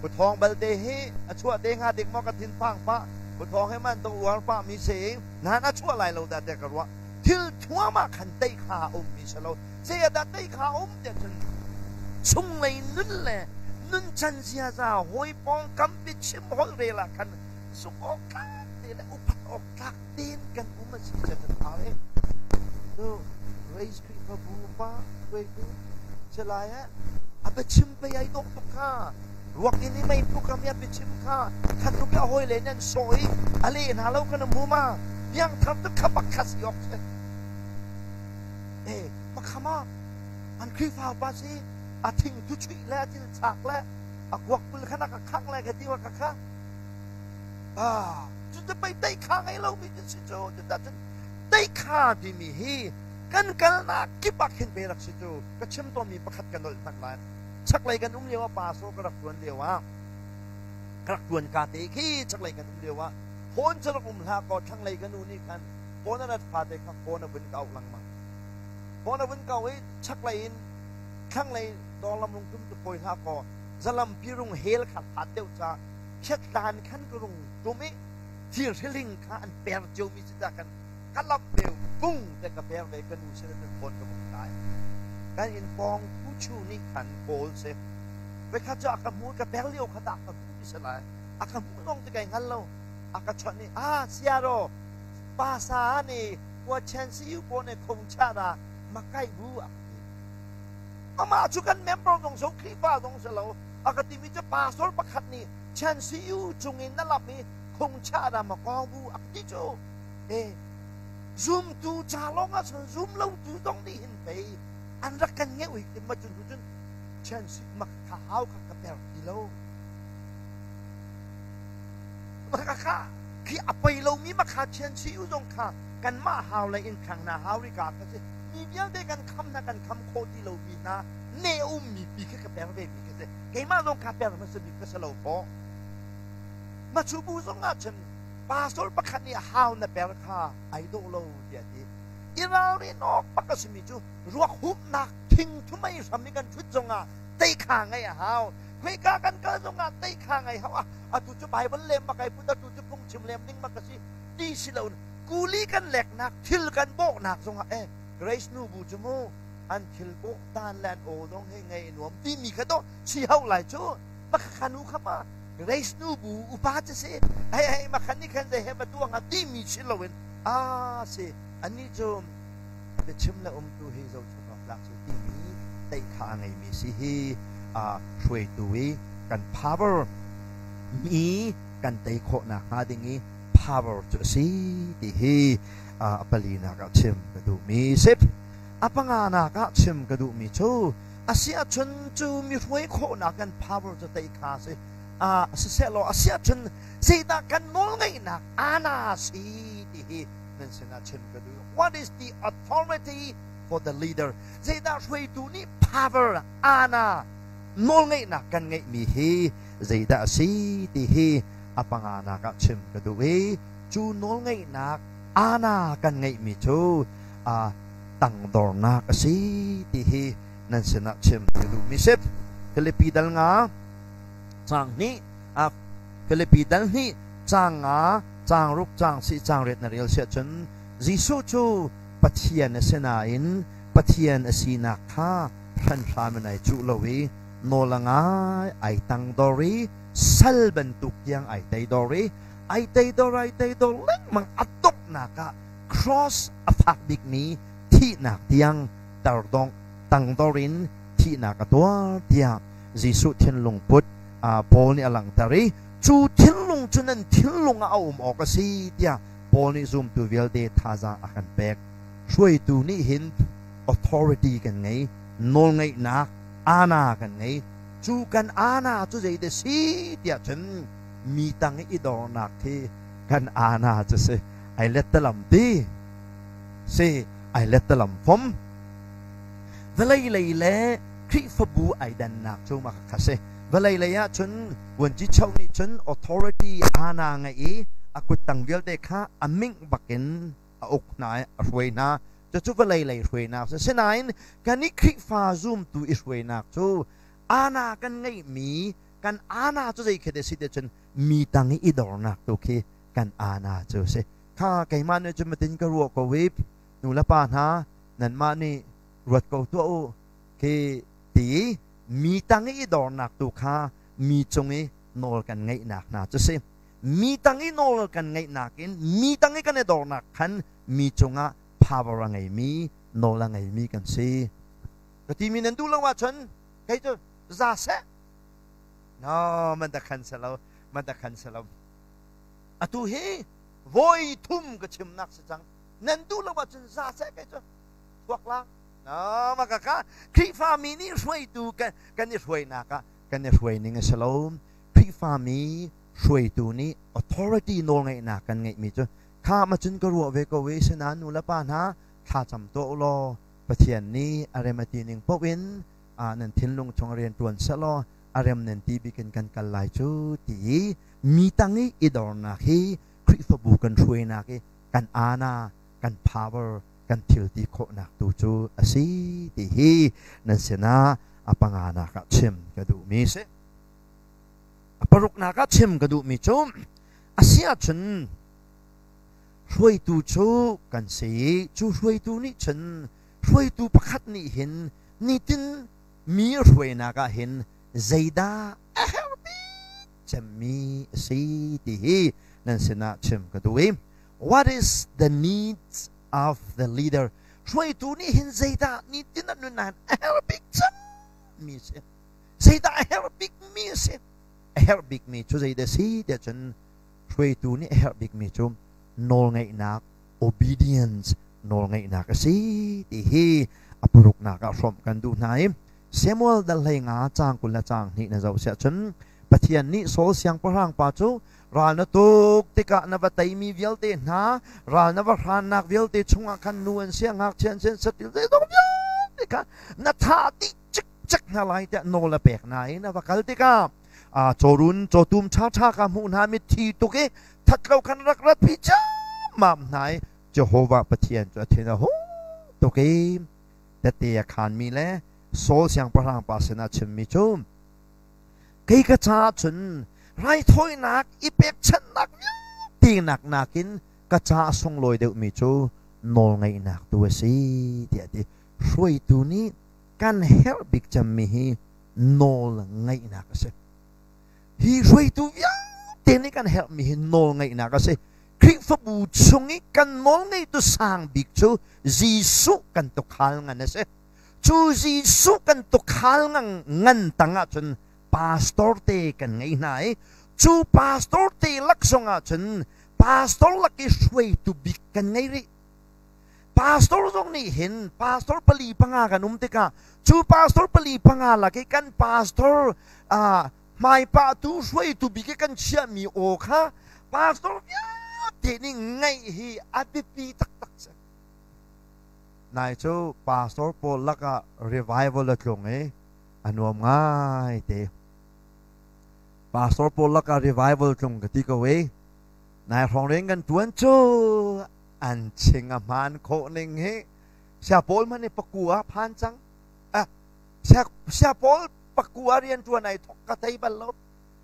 Pu Thawng balte hi a chuah te hnga dik maw ka thin phang pah. Pu Thawng hi man to uar pah mi si nan a chuah lai lo dah tiah ka ruah. Thil thuam ah khan tei kha a um mi si lo. Zei ah dah tei kha a um tiah cun chunglei nun le nunchan ziaza hawi pawng kampi chim holh rel ah khan sung awk tlak te le upat awk tlak tein kan um a si cun a e. Tu Grace Khrihfabu pa hruaitu salai ah a biachim pei ai dawh tuk kha. Ruak in i mei tuk a biachim kha khat tuk i a hawile nih an sawh i a leh hna lo kan hmu ma piangthar tuk kha bak kha si awk si. Eh, makhama an Khrihfa pa si a thing tu chuih le a thil chak le a kuak pul kha na ka khang le ka ti wa ka kha. Ah, cu te pei tei kha ngei lomi cu si cu. Cuta cun tei kha timi hi kan kalnak kip ah khin pe rak si cu. Ka chim tawnmi pakhat ka nolh hmanh lai. Chaklei kan um lio ah pastor ka rak tuan lio ah ka rak tuan ka te khi chaklei kan um lio ah phone cu rak um hlah kaw thlanglei ka nu nih khan phone a rat fate kha phone a vun ka auh lengmang. Phone a vun ka i chaklei in thlanglei dawrlam rung tum tu fawi hlah kaw zalam pi rung hel kha hlat deuh ca phiatlan khan ka rung tum i thir hriling kha an per ciomi si ta kan ka lamh ve bung te ka per ve ka nu sin in phone ka vung kai. Kan inn pawng puchu nih khan kawl si voikhat cu a ka hmu ka per lio kha dah ka hmu ti si lai a ka hmu zong ti kai hngal lo a ka chawnh i ah siaro pa sa ni kwa chen si yu po ne khong cha da makai bu a ti. Amah cu kan member zong so Khrihfa zong si lo a ka timi cu pastor pakhat nih chen si yu cung in na lam i khong cha da ma kong bu a ka ti cu. E zumtu ca lawng ah cun zum lo tu zong nih hin pei an rak kan ngeih ui ti ma cun cun chen si mak kha hau kha ka per ti lo ma kha khi a pei lomi ma kha chen si u zong kha kanmah hau le in khang na hau ri ka ka si mi vialte kan kham na kan kham khawh ti lo mi hna ne um mi pi kha ka per ve mi ka si keimah zong kha per ma si bik ka si lo fawh ma chu bu zong ah cun pastor pakhat nih hau na per kha ai dawh lo tiah ti i ralrin awk bak a simi cu ruak humnak thing thumei hram i kan ṭhut zongah teikha ngeih a hau. Khoika kan kal zongah teikha ngei hau. Atu cu Bible lem bak ai put, atu cu phungchim lem ding bak a si ti si lo kuli kan leknak thil kan bawhnak zongah eh Grace nu bu cu mu an thil bawh dan le an aw zong hi ngei nuam timi kha to si hau lai cu. Makha nu kha ma Grace nu bu upa cu si hei hei makhan nih khan zei he va tuang a timi si loin a si annih cu biachim le umtu hi zohchun awk tlak si timi teih kha a ngeimi si hi hruaitu i kan power mi kan tei khawhnak hnga ding i power cu a si ti hi a palinak ah chim ka duhmi si. A panganak ah chim ka duhmi cu a si ahcun cu mi hruai khawhnak kan power cu tei kha si sisehlaw a si ahcun zeidah kan nawlngeihnak ana si ti hi nan sinah chim ka duh. What is the authority for the leader? Zeidah hruaitu nih power ana nawlngeihnak kan ngeihmi hi zeidah a si ti hi a panganak ah chim ka duh i cu nawlngeihnak ana kan ngeihmi cu tangdornak a si ti hi nan sinah chim ka duhmi si. Filipi dal nga caang hnih, Filipi dal hnih caang nga, caang ruk, caang si, caang riat na rel siah cun Jesuh cu Pathian a si nain Pathian a sinak kha hranhram in ai cuh lo i nawl a ngai, ai tangdor i sal bantuk tiang ai teidor i ai teidor ai teidor lengmang a donghnak ah cross a fak bikmi thihnak tiang tardong tangdor in thihnak a tuar tiah Jesuh thinlung put Paul nih a langhter i cu thinlung cu nan thinlung ah a um awk a si tiah Paul nih zumtu vialte thazaang a kan pek. Hruaitu nih hin authority kan ngei, nawlngeihnak ana kan ngei. Cu kan ana cu zeidah si tiah cun mi tang i dornak khi kan ana cu si. Ai lettalam ti si, ai lettalam fom. Vawlei lei le Khrihfabu ai dannak cu mah kha si. Vawlei lei ah cun vuanci cho nih cun authority ana ngeih i a kuttang vialte kha a mingh bakin a uk hna i a hruai hna. Cucu vawlei lei hruainak si. Sinain kan i Khrihfa zumtu i hruainak cu ana kan ngeihmi kan ana cu zei khi si ti cun mi tang i i dornak tu khi kan ana cu si. Kha keimah nih cun matin ka ruah ko i nu le pa hna nanmah nih ruat ko tuah u khi ti mi tang i dornak tu kha mi cung i nawl kan ngeihnak hna cu si. Mi tang i nawl kan ngeihnak in mi tang i kan i dornak khan mi cungah power a ngeimi, nawl a ngeimi kan si. Ka timi nan duh lo ahcun kei cu za seh. No, man da khan selo, man da khan selo. Atu hi voi thum ka chimnak si cang. Nan duh lo ahcun za seh kei cu thuak lang. No, maka ka Khrihfami nih hruaitu kan i hruainak ah kan i hruai ning a si lo. Khrihfami hruaitu nih authority nawlngeihnak kan ngeihmi cu kha ma cun ka ruah ve ko i sinain nu le pa hna thlacam tuah u law Pathian nih a rem a ti ning paoh in nan thinlung chung rian ṭuan sehlaw a rem nan ti bik in kan kal lai cu ti i mi tang i i dornak hi Khrihfabu kan hruainak i kan ana kan power kan thil ti khawhnak tu cu a si ti hi nan sinah a panganak ah chim ka duhmi si. A paruknak ah chim ka duhmi cu a si ahcun hruaitu cu kan si i cu hruaitu nih cun hruaitu pakhat nih hin nitin mi hruainak ah hin zeidah a herh bik cemmi a si ti hi nan sinah chim ka duh i what is the needs of the leader? Hruaitu nih hin zeidah nitin an nun ah a herh bik cemmi a si? Zeidah a herh bikmi a si? A herh bikmi cu zeidah a si tiah cun hruaitu nih a herh bikmi cu nawlngaihnak, obedience, nawlngaihnak a si ti hi a paruknak ah hrawmh kan duh hna i Samuel dal 15 caang 20 le caang 2 na zoh siah cun Pathian nih Saul siangpahrang pa cu ral na tuk tikah na va teimi vialte hna ral na va hrannak vialte chungah khan nu an si, ngakchia an si, satil zeizong vialte kha na thah dih cikcek hna lai tiah nawl a pek hna i na va kal tikah cawrun cawtum ṭhaṭha ka hmuh hna mitthi tuk i that lo khan rak rat pi ciammam hna i Jehovah Pathian cu a thin a hung tuk i tette a khaanmi le Saul siangpahrang pa sinah chimmi cu kei ka caah cun raithawinak i pekchanhnak vialte nak nakin ka caah sunglawi deuhmi cu nawlngaihnak tu a si tiah a ti. Hruaitu nih kan herh bik cemmi hi nawl ngaihnak a si. Hi hruaitu vialte nih kan herhmi hi nawlngaihnak a si. Khrihfabu chung i kan nawlngeitu sang bik cu Jesuh kan tukhal ngan a si. Cu Jesuh kan tukhal ngan tang ahcun pastor te kan ngei hna i cu pastor te lak zong ahcun pastor lak i hruaitu bik kan ngei rih. Pastor zong nih hin pastor pali panga kan um tikah cu pastor pali panga lak i kan pastor hmaipahtu hruaitu bik i kan chiahmi aw kha pastor vialte nih ngaih hi a biapi taktak si. Nai cu pastor pawl lakah revival a tlung i a nuam ngai te. Pastor pawl lakah revival tlung ka ti ko i nai hrawng rian kan tuan cu an ching a hmaan khawh ning hi sia pawl hmanh hi pakua phan cang. Sia pawl pakua rian tuan ai thok ka thei bal lo.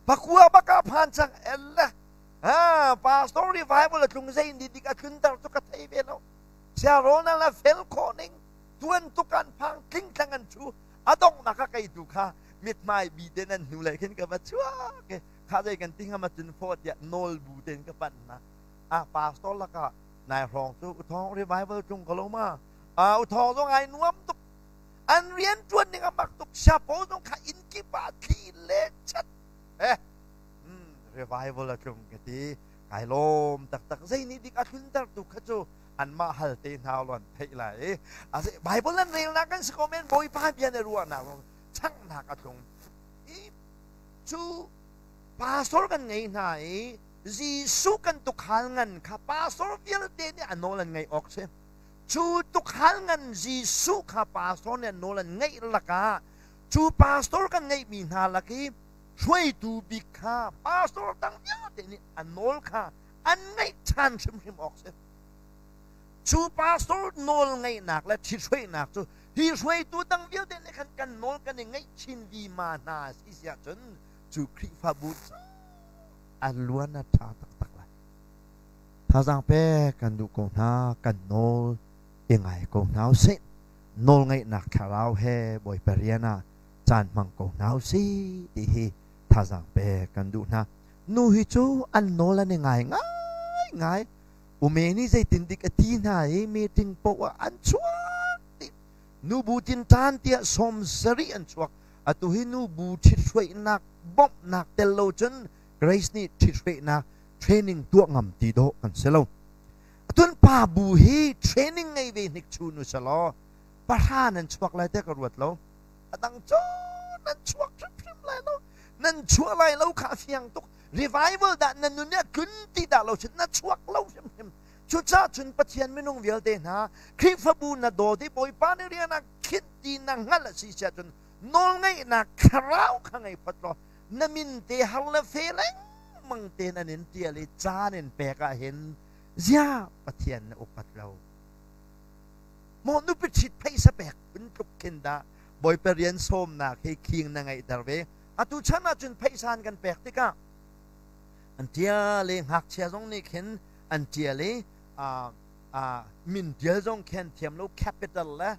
Pakua baka phan cang elle. Pastor revival a tlung zei ni dik a tlunter cu ka thei ve lo. Sia rawl na fel khawh ning tuan tuk an phang tlingtlang an chu a donghnak a kei tu kha mithmai bi te nan hnu le khin ka va chuak kha zei kan ti ngam cun fawt tiah nawl bu ten ka pan na a pastor laka nai hrawng cu uthong revival tlung ko lo ma a uthong zong ai nuam tuk an rian tuan ning a mak tuk siapo zong kha inn kip ah thli le chat eh revival a tlung ka ti kai lawm taktak zei nih dik a thlunter tu kha cu anmah hal te hna lon theih lai i Bible an relnak kan si ko men Bawipa bia na ruahnak changnak a tlung i cu pastor kan ngei hna i Jesuh kan tukhal ngan kha pastor vialte nih a nawl an ngaih awk si cu tukhal ngan Jesuh kha pastor nih an nawl an ngaih lakah cu pastor kan ngeihmi hna lak i hruaitu bik kha pastor dang vialte nih a nawl kha an ngaih ṭhan hrimhrim awk si. Cu pastor nawl ngaihnak le ṭhithruainak cu hi hruaitu dang vialte nih khan kan nawl kan i ngaih chin vima hna si si ahcun cu Khrihfabu cu a luan a ṭha taktak lai. Thazaang pek kan duh ko hna, kan nawl i ngai ko hna usih. Nawl ngaihnak thlarau he Bawipa rian ah caan hmang ko hna usih ti hi thazaang pek kan duh hna. Nu hi cu an nawl an i ngai ngaingai. Ume nih zeitindik a ti hna i meeting poah ah an chuak dih. Nubu tinṭan tiah 70 an chuak. Atu hi nubu ṭhithruainak bawmhnak tel lo cun Grace nih ṭhithruainak training tuah ngam ti dawh kan si lo. Atun pa bu hi training ngei ve hnik chu nu selaw pahra nan chuak lai te ka ruat lo. A dang cu nan chuak hrimhrim lai lo. Nan chuah lai lo kha a fiang tuk. Revival dah nan nun nih a tlun ti dah lo cun na chuak lo hrimhrim. Cucaah cun Pathian minung vialte hna Khrihfabu na dawt i Bawipa nih rian a khinh ti na hngalh a si siah cun nawlngeihnak thlarau kha ngei phot law na min te har le fe lengmang tein an in ṭial i caan in pek ah hin ziah Pathian na upat lo. Maw nupi ṭhit pheisa pek phun tluk khin dah Bawipa rian sawmnak hi khing na ngeihter ve. Atu chan ahcun pheisa an kan pek tikah an ṭial i ngakchia zong nih khin an ṭial i min ṭial zong khi an thiam lo capital le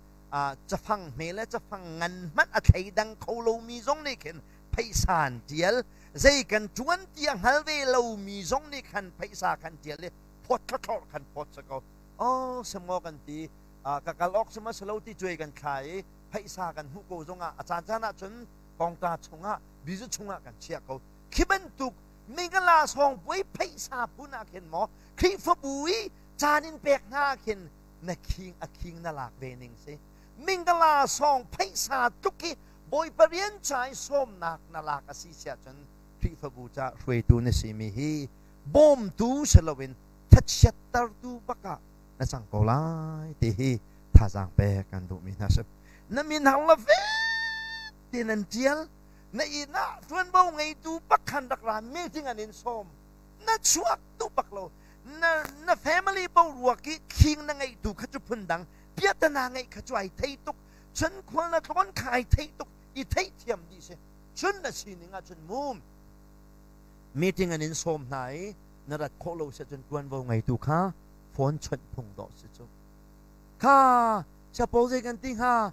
cafang hme le cafang ngan hmanh a thleidang kho lomi zong nih khin pheisa an ṭial. Zei kan ṭuan ti a hngal ve lomi zong nih khan pheisa khan ṭial i phawt thlawthlawr khan phawt si ko. Oh, semaw kan ti ka kal awk sima silo ti cuai kan thla i pheisa kan hmuh ko zongah a caan caan ahcun kongta chungah bizu chungah kan chiah ko khi bantuk mingala sawng puai pheisa phun ah khin maw Khrihfabu i caan in pek hna khin na khing a khing na lak ve ning si mingala sawng pheisa tluk i Bawipa rian ca i sawmnak na lak a si siah cun Khrihfabu ca hruaitu na simi hi bawmtu si loin thachiattertu bak ah na cang ko lai ti hi thazaang pek kan duhmi hna si. Na min hang la fe te nan tial na inn ah ṭuanvo ngeitu bak khan rak ra meeting an in sawm na chuak duh bak lo na na family boruak i khing na ngeihtu kha cu phundang piatana ngeih kha cu ai thei tuk cun khual na tlawn kha ai thei tuk i theihthiam dih si cun na sining ah cun mum meeting an in sawm hna i na rat khawh lo si cun ṭuanvo ngeitu kha phone chawnh phung dawh si cu kha suppose kan ti hnga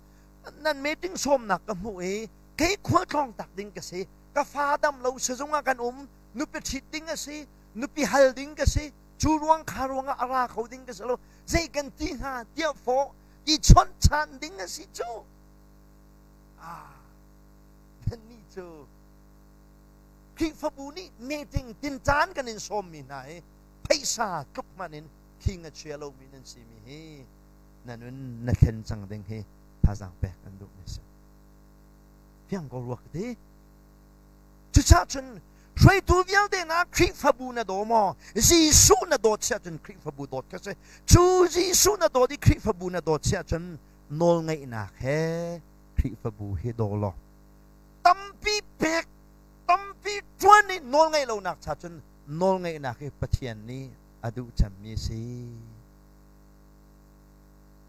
nan meeting sawmnak ka hmuh i kei khual tlawng tak ding ka si. Ka fa dam lo sizung ah kan um, nupi ṭhit ding a si, nupi hal ding ka si, cu ruang kha ruangah a ra kho ding ka si lo. Zei kan ti hnga tiah fawh i chawnh ṭhan ding a si cu. Ah, nannih cu Khrihfabu nih meeting tinṭan kan in sawmmi hna hi phaisa tluk hmanh in khing a chia lomi nan simi hi na nun na thlen cang ding hi thazaang pek an duhmi a si. Fiang ko rua ka ti. Cucaah cun hruaitu vialte na Khrihfabu na daw maw? Jesuh na dawt siah cun Khrihfabu dawt ka si. Cu Jesuh na dawt i Khrihfabu na dawt siah cun nawlngaihnak he Khrihfabu hi daw law tampi pek tampi ṭuan i nawlngaih lonak cha cun nawlngaihnak hi Pathian nih a duh cemmi a si.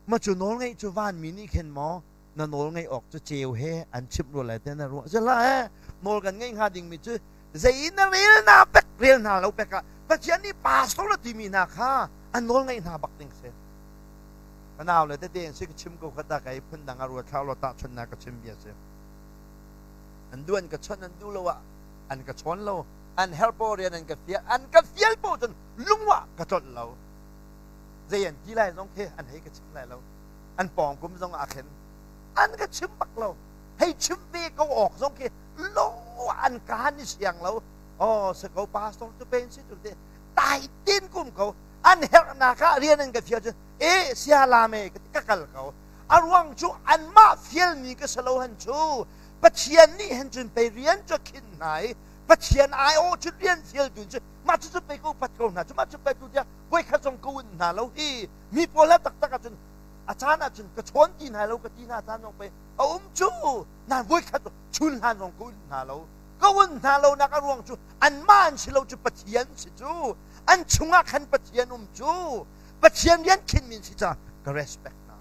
Ma cu nawlngaih cu vanmi nih khin maw na nawl ngaih awk cu ceu he an chimh rua lai te na ruah zela he nawl kan ngeih hnga dingmi cu zei na rel na pek rel hna lo pek ah Pathian nih pastor a timi hna kha an nawl ngaih hna bak ding si. Ka nau le tete in si ka chim ko kha ta kai phun dang a ruat thlau lo tahchunhnak ka chim bia si. An duan ka chon an duh lo ah an ka chawn lo an herh po rian an ka fial an ka fial po cun lungwa ka tlolh lo zei an ti lai zong khi an hei ka chim lai lo an pawng kum zong ah khin an ka chim bak lo hei chim ve ko awk zong khi lungwa an ka ni siang lo oh se ko pastor cu pen si tu te tai tin kum ko an herhnak ah rian an ka fial cun e sia la me ka kal ko a ruang cu anmah fialmi ka si lo han cu Pathian nih hin cun pei rian cu khin hna i Pathian aiawh cu rian fialtu cu mah cu cu pei ka upat ko hna cu mah cu pei tu tiah voikhat zong ka un hna lo hi mi pawl ha taktak ahcun a caan ahcun ka chawn ti hna lo ka ti hna caan zong pei a um cu nan voikhat chun hlan zong ka un hna lo ka un hna lo nak a ruang cu anmah an si lo cu Pathian si cu an chungah khan Pathian um cu Pathian rian khin min si ca ka respect hna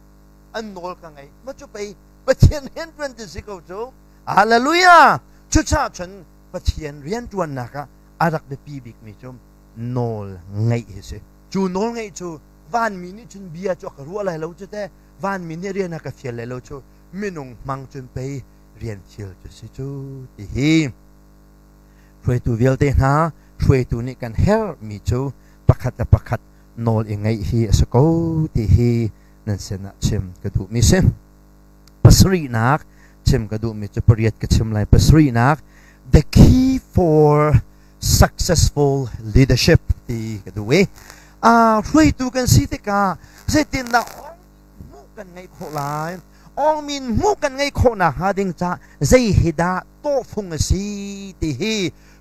an nawl ka ngei ma cu pei Pathian rian tuan ti si ko cu hallelujah cucaah cun Pathian rian tuannak ah a rak biapi bikmi cu nawl ngeih hi si cu nawl ngeih cu vanmi nih cun bia cu a ka ruah lai lo cu te vanmi nih rian a ka fial lai lo cu minung hmang cun pei rian fial cu si cu ti hi hruaitu vialte hna hruaitu nih kan herhmi cu pakhat le pakhat nawl i ngeih hi a si ko ti hi nan sinah chim ka duhmi si. Pasarihnak chim ka duhmi cu pariat ka chim lai. Pasarihnak the key for successful leadership ti ka duh i hruaitu kan si tikah zeitindah hmuh kan ngeih khawh lai awngmin hmuh kan ngeih khawh nakhnga ding ca zei hi dah tawhfung a si ti hi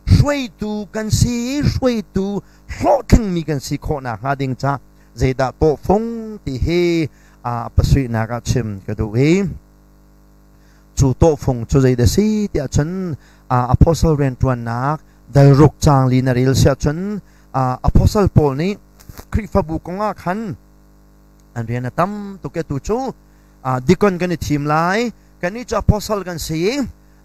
hruaitu kan si hruaitu hlawhtlingmi kan si khawh nakhnga ding ca zeidah tawhfung ti hi a pasuihnak ah chim ka duh i cu tawhfung cu zeidah si tiah cun apostle rianṭuannak dalruk caang li na rel siah cun apostle Paul nih Khrihfabu kong ah khan an rian a tam tuk tu cu dikon kan i thim lai kannih cu apostle kan si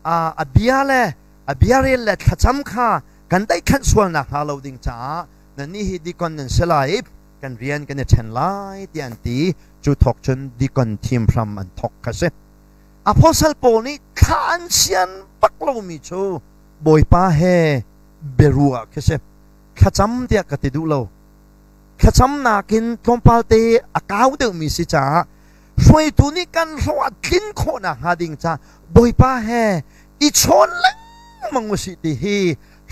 a bia le a bia rel le thlacam kha kan daihkhanh sual nakhnga lo ding caah nannih hi dikon nan si lai i kan rian kan i ṭhen lai tiah an ti cu thawk cun dikon thim hram an thawk kha si apostle Paul nih thla an sian bak lomi cu Bawipa he biaruah khi si thlacam tiah ka ti duh lo thlacam nakin tlawmpal te a kau deuhmi si caah hruaitu nih kan hlawh a tlin khawh nakhnga ding ca Bawipa he i chawn lengmang usih ti hi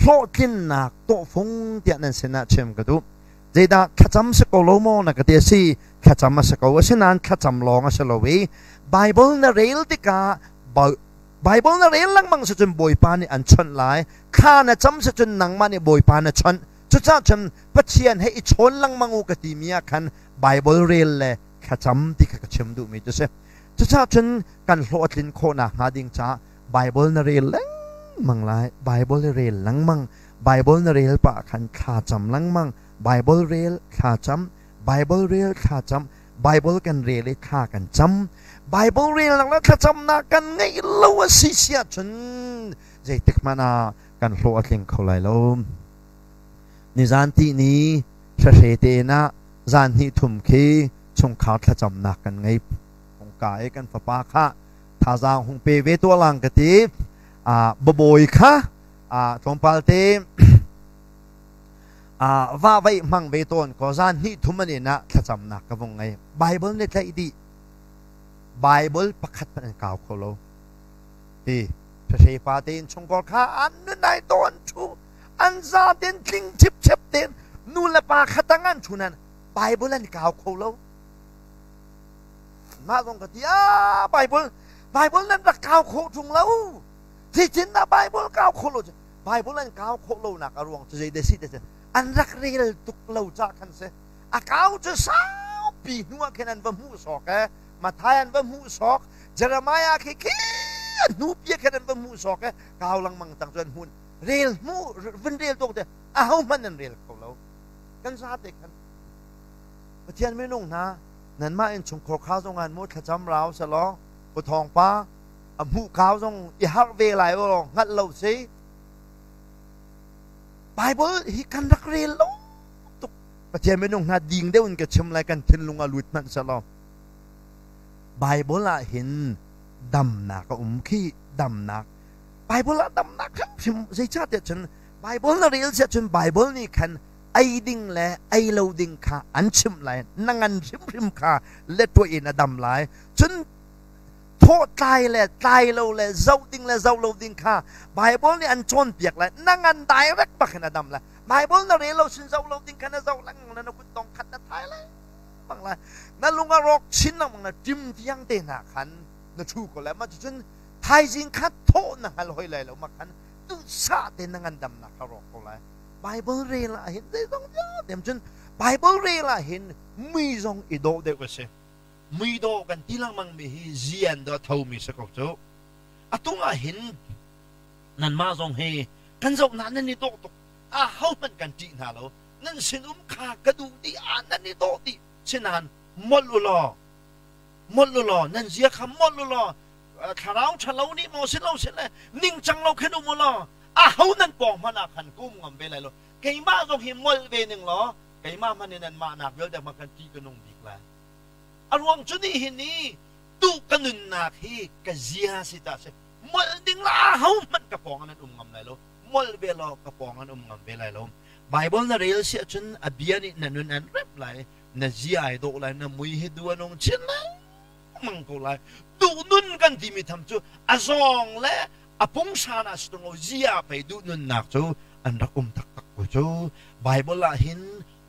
hlawhtlinnak tawhfung tiah nan sinah chim ka duh. Zeidah thlacam si ko lo maw na ka ti a si thlacam a si ko asinain thlacam lawng a si lo i Bible na rel tikah Bible na rel lengmang si cun Bawipa nih an chawnh lai thla na cam si cun nangmah nih Bawipa na chawnh cucaah cun Pathian he i chawn lengmang u ka timi ah khan Bible rel le thlacam ti kha ka chim duhmi cu si cucaah cun kan hlawh a tlin khawh nakhnga ding caah Bible na rel lengmang lai Bible na rel lengmang Bible na rel pah khan thla cam lengmang Bible rel thla cam Bible rel thla cam Bible kan rel i thla kan cam Bible relnak le thlacamnak kan ngeih lo a si si ahcun zeitik hmanh ah kan hlawh a tling kho lai lo nizan ti ni hrahre te in ah zan hnih thum khi chungkhar thlacamnak kan ngei hungka i kan fapa kha thazaang hung pe ve tuah lang ka ti babawi kha Tlawmpal te va vaih hmang ve tawn ko zan hnih thum an in ah thlacamnak ka vung ngei. Bible nih tlaih dih. Bible pakhat hmanh an kau kho lo. Ti hre pa tein chungkor kha an nun ai tawn thu an za ten tling chip chep ten nu le pa khatang an thu nan Bible an kau kho lo. Mah zong ka ti ah Bible Bible nan rak kau khawh ṭung lo. Zeitin dah Bible kau khawh lo Bible an kau khawh lonak a ruang cu zei dah si ti an rak rel tuk lo ca khan si. A kau cu saupi hnu ah khin an va hmuh sawk e. Matthai an va hmuh sawk. Jeremiah khi khi hnu pi khin an va hmuh sawk e. Kau lengmang tang cu an hmun. Rel hmu vun rel tuk te aho hmanh an rel kho lo. Kan zate khan Pathian minung hna nanmah innchungkhar kha zong an mu thlacam rau selaw pu thawng pa a hmuh kau zong i harh ve lai aw hngalh lo si Bible hi kan rak rel lo tuk Pathian minung hna ding deuh in ka chim lai kan thinlung a lut hmanh selaw Bible ah hin damnak a um khi damnak Bible ah damnak hrimhrim zeicahtiah cun Bible na rel siah cun Bible nih khan ei ding le ei lo ding kha an chimh lai na ngan hrimhrim kha letuah in a dam lai cun thawh tlai le tlai lo le zoh ding le zoh lo ding kha Bible nih an cawnpiak lai na ngan direct bak in a dam lai Bible na rel lo sin zoh lo ding kha na zoh lengmang na kut tong khat na thai lengmang lai na lung a rawk chin lengmang na ṭim tiang te hna khan na ṭhu ko lai mah cucun thaizing kha thawh na hngal hoi lai lo ma khan duhsah te na ngandamnak kha rawk ko lai Bible rel ah hin zeizong vialte cun Bible rel ah hin mui zong i dawh deuh a si. Mui dawh kan ti lengmang mi hi zian dawh a tho mi si ko cu. Atung ah hin nanmah zong hi kan zoh na nan i dawh tuk. A ho hmanh kan ṭih hna lo. Nan sinum kha ka duh dih ah nan i dawh dih. Sinain molh u law molh u law nan zia kha molh u law thlarau ṭhalo nih maw si lo si le ningcang lo khin um u law aho nan pawng hmanh ah khan ka um ngam ve lai lo keimah zong hi molh ve ning law keimah hmanh in nanmah nak vialte hmanh khan ṭih ka nung bik lai a ruang cu nih hin ni tu ka nunnak hi ka zia si ta si molh ding la aho hmanh ka pawng an um ngam lai lo molh ve law ka pawng an um ngam ve lai lo Bible na rel si ahcun a bia nih na nun an rep lai na zia ai dawh lai na mui hi du a nung chin lai mang ko lai duh nun kan timi tham cu a zawng le a pungsan ah si lo zia pei duh nunnak cu an rak um taktak ko cu Bible ah hin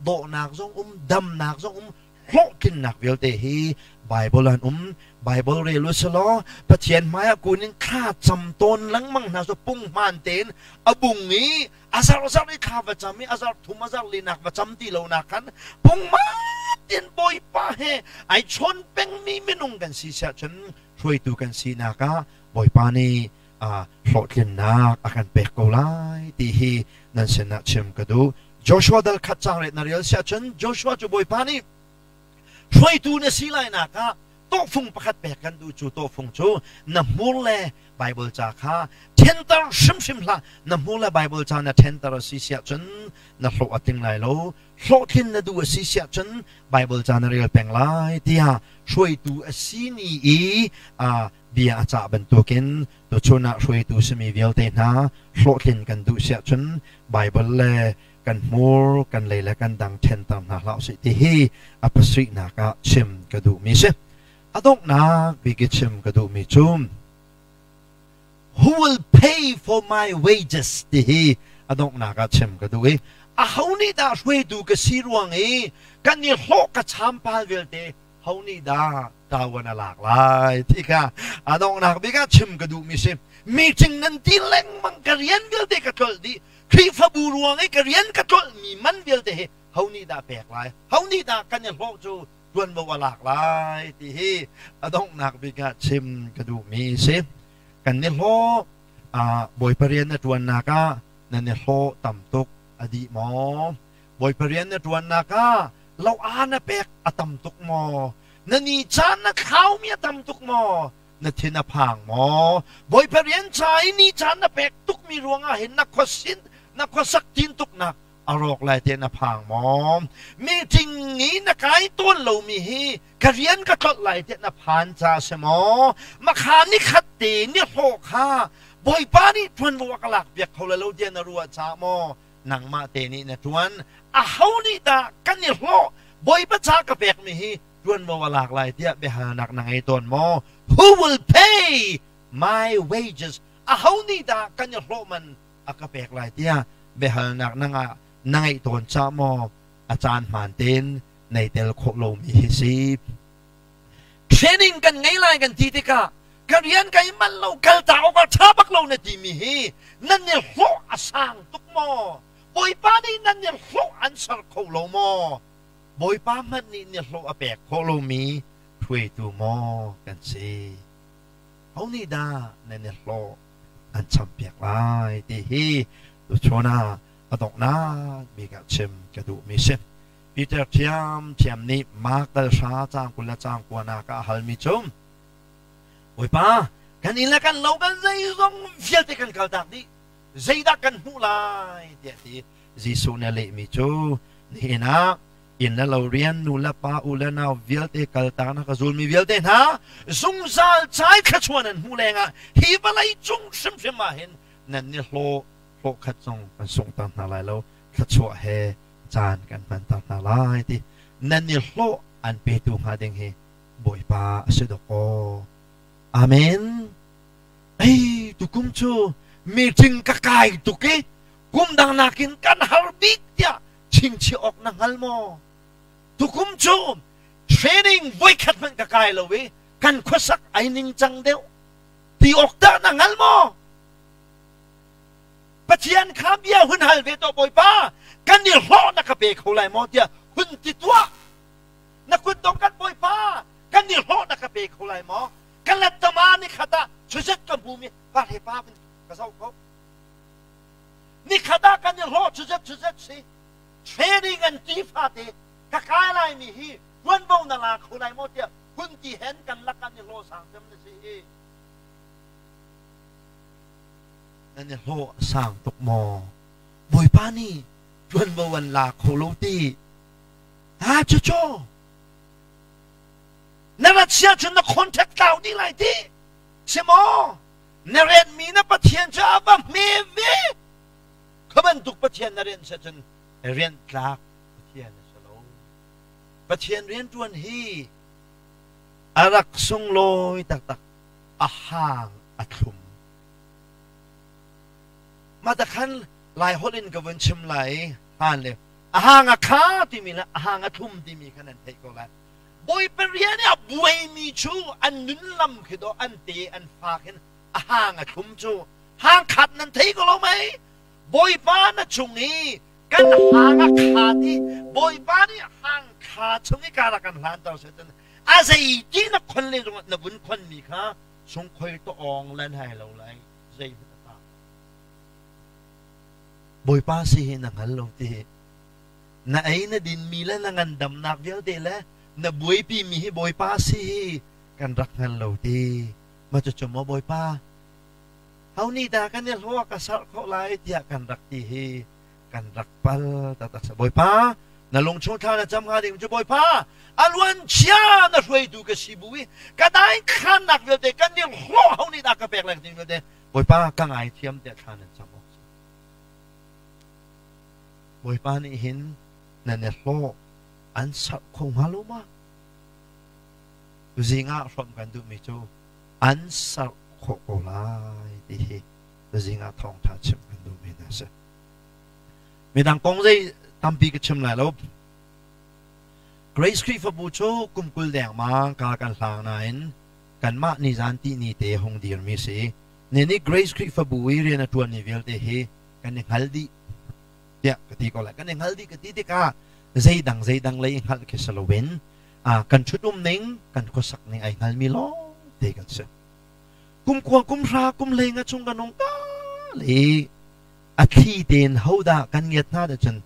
dawhnak zong um damnak zong um hlawhtlinnak vialte hi Bible an um Bible rel u selaw Pathian hmai ah kun in thla cam tawn lengmang hna cu punghman tein a bung i a zarh zarh i thla va cam i a zarh thum a zarh linak va cam ti lo nak khan pungman tein Bawipa he ai chawn pengmi minung kan si siah cun hruaitu kan sinak ah Bawipa nih hlawhtlinnak a kan pek ko lai ti hi nan sinah chim ka duh. Joshua dal khat caang ret na rel siah cun Joshua cu Bawipa nih hruaitu na si lai nak ah tawhfung pakhat pek kan duh cu tawhfung cu na hmur le Bible ca kha ṭhenter hrimhrim hlah na hmur le Bible ca na ṭhenter a si siah cun na hlawh a tling lai lo hlawhtlin na duh a si siah cun Bible ca na rel peng lai tiah hruaitu a si ni i bia a cah bantukin tuchun ah hruaitu simi vialte hna hlawhtlin kan duh siah cun Bible le kan hmur kan lei le kan dang ṭhenter hna hlah usih ti hi a pasarihnak ah chim ka duhmi si. A donghnak bik i chim ka duhmi cu Who will pay for my wages ti hi a donghnak ah chim ka duh i aho nih dah hruaitu ka si ruang i kan i hlawh ka champal vialte ho nih dah ṭawan a lak lai ti kha a donghnak bik ah chim ka duhmi si meeting nan ti lengmang ka rian vialte ka tlolh dih Khrihfabu ruang i ka rian ka tlolhmi man vialte hi ho nih dah pek lai ho nih dah kan i hlawh cu ṭuanvo a lak lai ti hi a donghnak bik ah chim ka duhmi si kan i hlawh Bawipa rian na ṭuannak ah nan i hlawh tam tuk a dih maw Bawipa rian na ṭuannak ah lo aa na pek a tam tuk maw? Na ni caan na thlaumi a tam tuk maw? Na thin a phang maw? Bawipa rian ca i ni caan na pek tukmi ruangah hin na khuasin na khuasak tin tuknak a rawk lai te na phang maw? Meeting i na kai tawn lomi hi ka rian ka tlolh lai te na phan ca si maw? Makha ni khat te ni hlawh kha Bawipa nih ṭuanvo a ka lakpiak kho lai lo tiah na ruah caah maw nangmah te nih na ṭuan? Aho nih dah kan i hlawh Bawipa ca ka pekmi hi ṭuanvo a lak lai tiah biahalnak na ngei tawn maw? Who will pay my wages? Aho nih dah kan i hlawh man a ka pek lai tiah biahalnak na ngah na ngeih tawn caah maw a caan hmaan tein nei tel khawh lomi hi si? Training kan ngei lai kan ti tikah ka rian kai manh lo kal ta awk ah ṭha bak lo na timi hi nan i hlawh a sang tuk maw? Bawipa nih nan i hlawh an ser kho lo maw? Bawipa hmanh nih ni hlawh a pek khawh lomi hruaitu maw kan si? Ho nih dah nan i hlawh an champiak lai ti hi tuchun ah a donghnak bik ah chim ka duhmi si. Peter ṭhiamṭhiam nih Mark dal hra caang 20 le caang kuanak ah a halmi cu Bawipa, kan inn le kan lo kan zeizong vialte kan kaltak dih. Zeidah kan hmuh lai tiah ti. Jesuh nih a lehmi cu nihin ah inn le lo rian nu le pa u le nau vialte kaltak na ka zulmi vialte hna zungzal cai thluachuah nan hmuh lengah hi vawlei cung hrimhrim ah hin nan ni hlawh hlawh khat zong kan sunghter hna lai lo thluachuah he caan kan hmanter hna lai ti nan i hlawh an petu hnga ding hi Bawipa a si dawk aw. Amen. Ei tukum cu meeting ka kai tuk i kum dang nakin kan har bik tiah chingchiah awk na hngal maw? Tukum cu training voikhat hmanh ka kai lo i kan khuasak ai ningcang deuh ti awk dah na hngal maw? Pathian kha bia hun hal ve tuah Bawipa kan i hlawh na ka pe kho lai maw tiah hun ti tuah na kut dong kan Bawipa kan i hlawh na ka pe kho lai maw ka lattama ni khat ah chuzet ka hmumi pa he pa ka zoh ko ni khat ah kan i hlawh chuzet chuzet si training an ti fate ka kai lai mi hi tuanvo na la kho lai maw tiah hun ti hen kan lak kan i hlawh sang cem na si hi Nan i hlawh a sang tuk maw? Bawipa nih ṭuanvo an la kho lo ti. Ha cucu na rat sia cun na contract tlau dih lai ti. Si maw? Na rianmi na Pathian cu a va hme ve. Kha bantuk Pathian na rian sia cun rian tlak Pathian a si lo. Pathian rianṭuan hi a rak sunglawi taktak. A hang a thlum. Mah ta khan Lai holh in ka vun chim lai i hlan le a hang a kha timi le a hang a thlum timi kha nan theih ko lai. Bawipa rian i a buaimi cu an nun lam khi dawh an te an fak hin a hang a thlum cu hang khat nan thei ko lo mei? Bawipa na chung i kan hang a khat i Bawipa nih hang kha chung i kar a kan hlanter seh a zei ti na khon le zongah na vun khonmi kha sungkhoi to awng lan hai lo lai zeihmanh a ta Bawipa si hi na hngal lo ti na ei na dinmi le na ngandamnak vialte le na buaipi mi hi Bawipa si hi kan rak hngal lo ti ma cucu maw Bawipa ho nih dah kan i hlawk a sarh khawh lai tiah kan rak ti hi kan rak pal taktak sa Bawipa na lungchung thla na cam hnga ding cu Bawipa a luan chia na hruaitu ka si bu i ka dai khannak vialte kan ni hlawh ho nih dah ka pek lai ding vialte Bawipa ka ngaithiam tiah thla nan cam awk si Bawipa nih hin nan i hlawh an sarh kho hnga lo ma tuzing ah hrawmh kan duhmi cu an sarh khawh ko lai ti hi tuzing ah thawngtha chim kan duhmi hna si Midang kong zei tampi ka chim lai lo. Grace Khrihfabu cu kum 20 dengmang ka kan hlang nain kanmah nizan ti ni te hung dirmi si. Ni nih Grace Khrihfabu i rian a ṭuanmi vialte hi kan i hngal dih tiah ka ti ko lai. Kan i hngal dih ka ti tikah zeidang zeidang lei i hngalh khi si loin kan ṭhut-um ning, kan khuasak ning ai hngalmi lawng te kan si. Kum kua, kum hra, kum hleinga chung kan hung kal i a thli tein hodah kan ngiat hna dah cun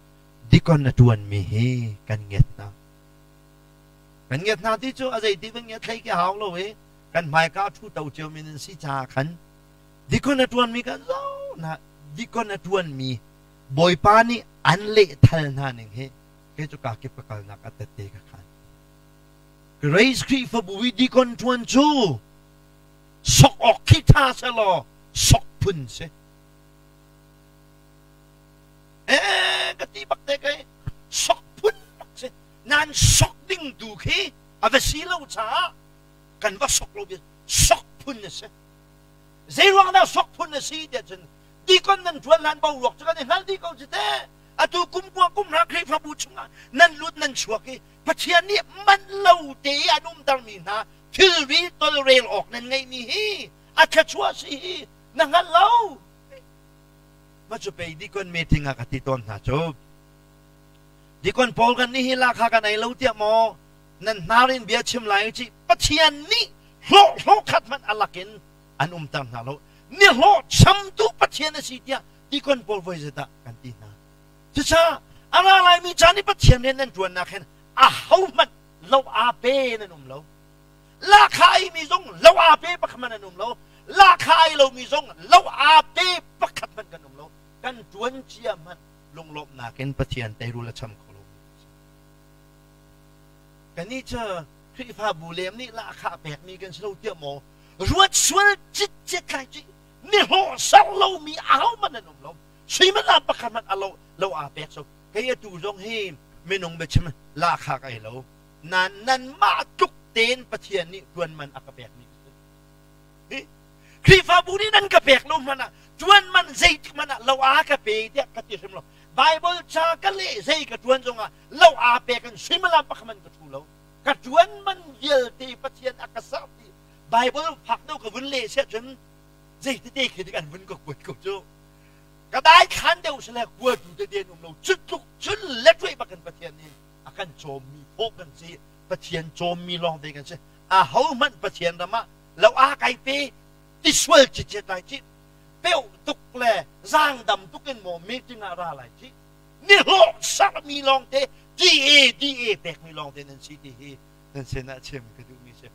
dikon a ṭuanmi hi kan ngiat hna. Kan ngiat hna ti cu a zeiti van ngiat thlei khi hau lo i kan hmaika a ṭhu to ciomi nan si caah khan dikon a ṭuanmi kan zoh hna dikon a ṭuanmi Bawipa nih an lehthal hna ning hi kei cu kakip ka kalnak a tette ka khan. Grace Khrihfabu i dikon ṭuan cu sok awk khi ṭha selaw sok phun si. Ee ka ti bak te kai sok phun bak si. Nan sok ding tu khi a va si lo caah kan va sok lo bia sok phun a si. Zei ruang dah sok phun a si tiah cun dikon nan ṭuan hlan boruak cu kan i hngal dih ko cu te. Atu kum kua kum hra Khrihfabu chungah nan lut nan chuak i Pathian nih man lo te i an umtermi hna thilri tolrel awk nan ngeihmi hi a thluachuah si hi na hngal lo. Mah cu pei dikon meeting ah ka ti tawn hna cu. Dikon pawl kan nih hi lakha kan ei lo tiah maw nan hnar in bia chim lai ci Pathian nih hlawh hlawh khat hmanh a lak in an umter hna lo. Ni hlawh chamtu Pathian a si tiah dikon pawl voi zedah kan ti hna. Cucaah a ra laimi caan i Pathian rian nan ṭuannak hin ahohmanh lo aa pe nan um lo. Lahkhah eimi zong lo aa pe pakhat hmanh an um lo. Lahkhah ei lomi zong lo aa pe pakhat hmanh kan um lo. Kan ṭuan cia hmanh lunglawmhnak in Pathian teirul a cham kho lomi kan si. Kannih cu Khrihfabu lem nih lahkhah pekmi kan si lo tiah maw ruat sual citcet lai ci nihlawh ser lomi ahohmanh an um lo. Suimilam pakhat hmanh a lo lo aa pek so kei atu zong hi minung biachim lahkhah ka ei lo. Nan nanmah tluk tein Pathian nih ṭuan man a ka pekmi ka si. Khrihfabu nih nan ka pek lo hmanh ah ṭuan man zeitik hmanh ah lo aa ka pe tiah ka ti hrim lo. Bible ca ka leh zei ka ṭuan zongah lo aa pek in suimilam pakhat hmanh ka ṭhu lo. Ka ṭuan man vialte Pathian a ka serh ti Bible fak deuh ka vun leh siah cun zeitete khi dik an vun ka kuat ko cu. Ka daithlan deuh sile kuatu tete an um lo. Cu tluk cun letruai bak in Pathian nih a kan cawmmi phaw kan si. Pathian cawmmi lawngte kan si. Ahohmanh Pathian ram ah lo aa kai pe ti sual cicet lai ci. Peuh tuk le zaangdam tuk in maw meeting ah ra lai ci. Nihlawh sarmi lawngte DA DA pekmi lawngte nan si ti hi nan sinah chim ka duhmi si.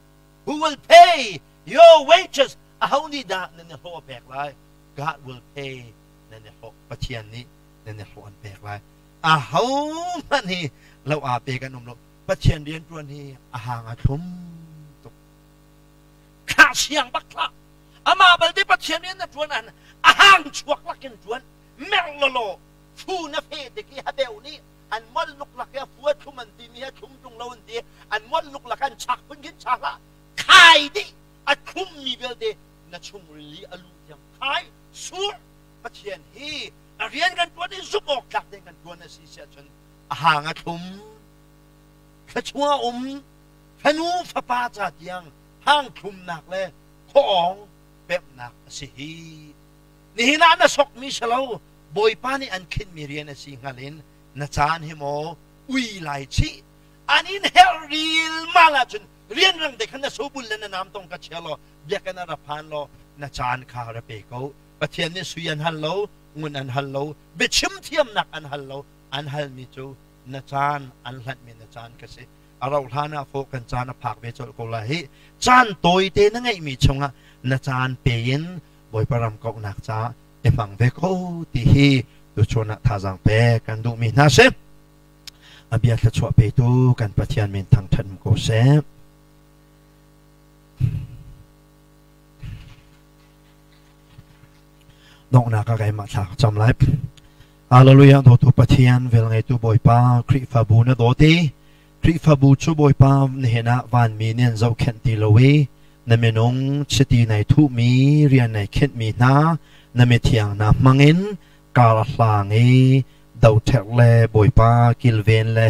Who will pay your wages? Aho nih dah nan i hlawh a pek lai? God will pay nan i hlawh. Pathian nih nan i hlawh an pek lai. Aho hmanh hi lo aa pe kan um lo. Pathian rian ṭuan hi a hang a thlum tuk. Thlah siang bak thlah. Amah balte Pathian rian na ṭuan ahhin a hang chuak lakin ṭuan. Merh lawlaw fu na fe tik i habeu nih an molh luklak i a fu a thlum an timi a thlum ṭung lo an ti. An molh luklak an chak phun khin chak hlah. Khai dih a thlummi vialte na chungril i a luh tiang khai sur. Pathian hi a rian kan ṭuan i zumh awk tlak tein kan ṭuan a si si ahcun a hang a thlum. Thluachuah a um. Fanu fapa ca tiang hang thlumnak le khuaawng pemhnak a si hi. Nihin ah na sokmi si lo, Bawipa nih an khinhmi rian a si hngal in na caan hi maw ui lai chih. An in herh rilmal ahcun rianrang te khan na sobul le na namtong ka chia law biakinn ah ra phan law na caan kha ra pe ko. Pathian nih sui an hal lo, ngun an hal lo, biachim thiamnak an hal lo, an halmi cu na caan an hlanhmi na caan ka si. A rauh hlan ah fawh kan caan a phak ve colh ko lai hih. Caan tawite na ngeihmi chungah na caan pe in Bawipa ram kauhnak caah i hmang ve ko ti hi tuchun ah thazaang pek kan duhmi hna si. A bia thluachuah petu kan Pathian min thangṭhat ko seh. Donghnak ah keimah thla ka cam lai. Hallelujah dawtu Pathian velngeitu Bawipa Khrihfabu na dawt i Khrihfabu cu Bawipa nihin ah vanmi nih an zohkhenh ti lo i na minung chiti nai thuhmi rian nai khenhmi hna na mithiang hna hmangin kar a hlang i doṭherh le Bawipa kilven le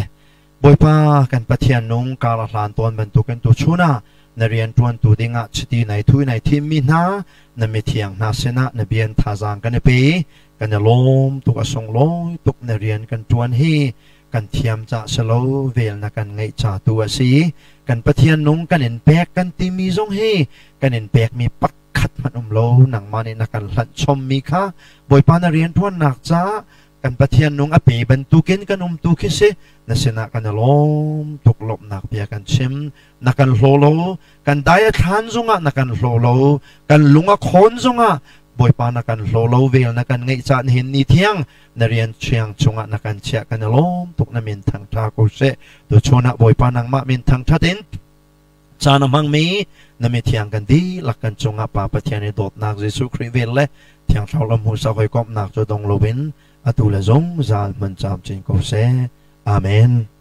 Bawipa kan Pathian nung kar a hlan tawn bantukin tuchun ah na rianṭuantu dingah chiti nai thui nai thimmi hna na mithiang hna sinah na bian thazaang kan i pe kan i lawm tuk a sunglawi tuk na rian kan ṭuan hi kan thiam ca si lo vel na kan ngeih ca tu a si kan Pathian nung kan in pek kan timi zong hi kan in pekmi pakhat hmanh um lo nangmah nih na kan hlanh chommi kha Bawipa na rianṭuannak ca kan Pathian nung a pe bantukin kan um tu khi si na sinah kan i lawm tuk lawmhnak bia kan chim na kan hlaw lo kan dai a thlan zongah na kan hlaw lo kan lung a khawn zongah Bawipa na kan hlaw lo vel na kan ngeih caan hin ni thiang na rian thiang chungah na kan chiah kan i lawm tuk na min thangṭha ko seh tuchun ah Bawipa nangmah min thangṭhat in. Caan a hmangmi na mithiang kan dihlak kan cungah Pa Pathian i dawtnak Jesuh Khrih vel le Thiang Thlarau lam hmuhsak hawikomhnak cu dong loin atu le zungzal hmun camcin ko seh. Amen.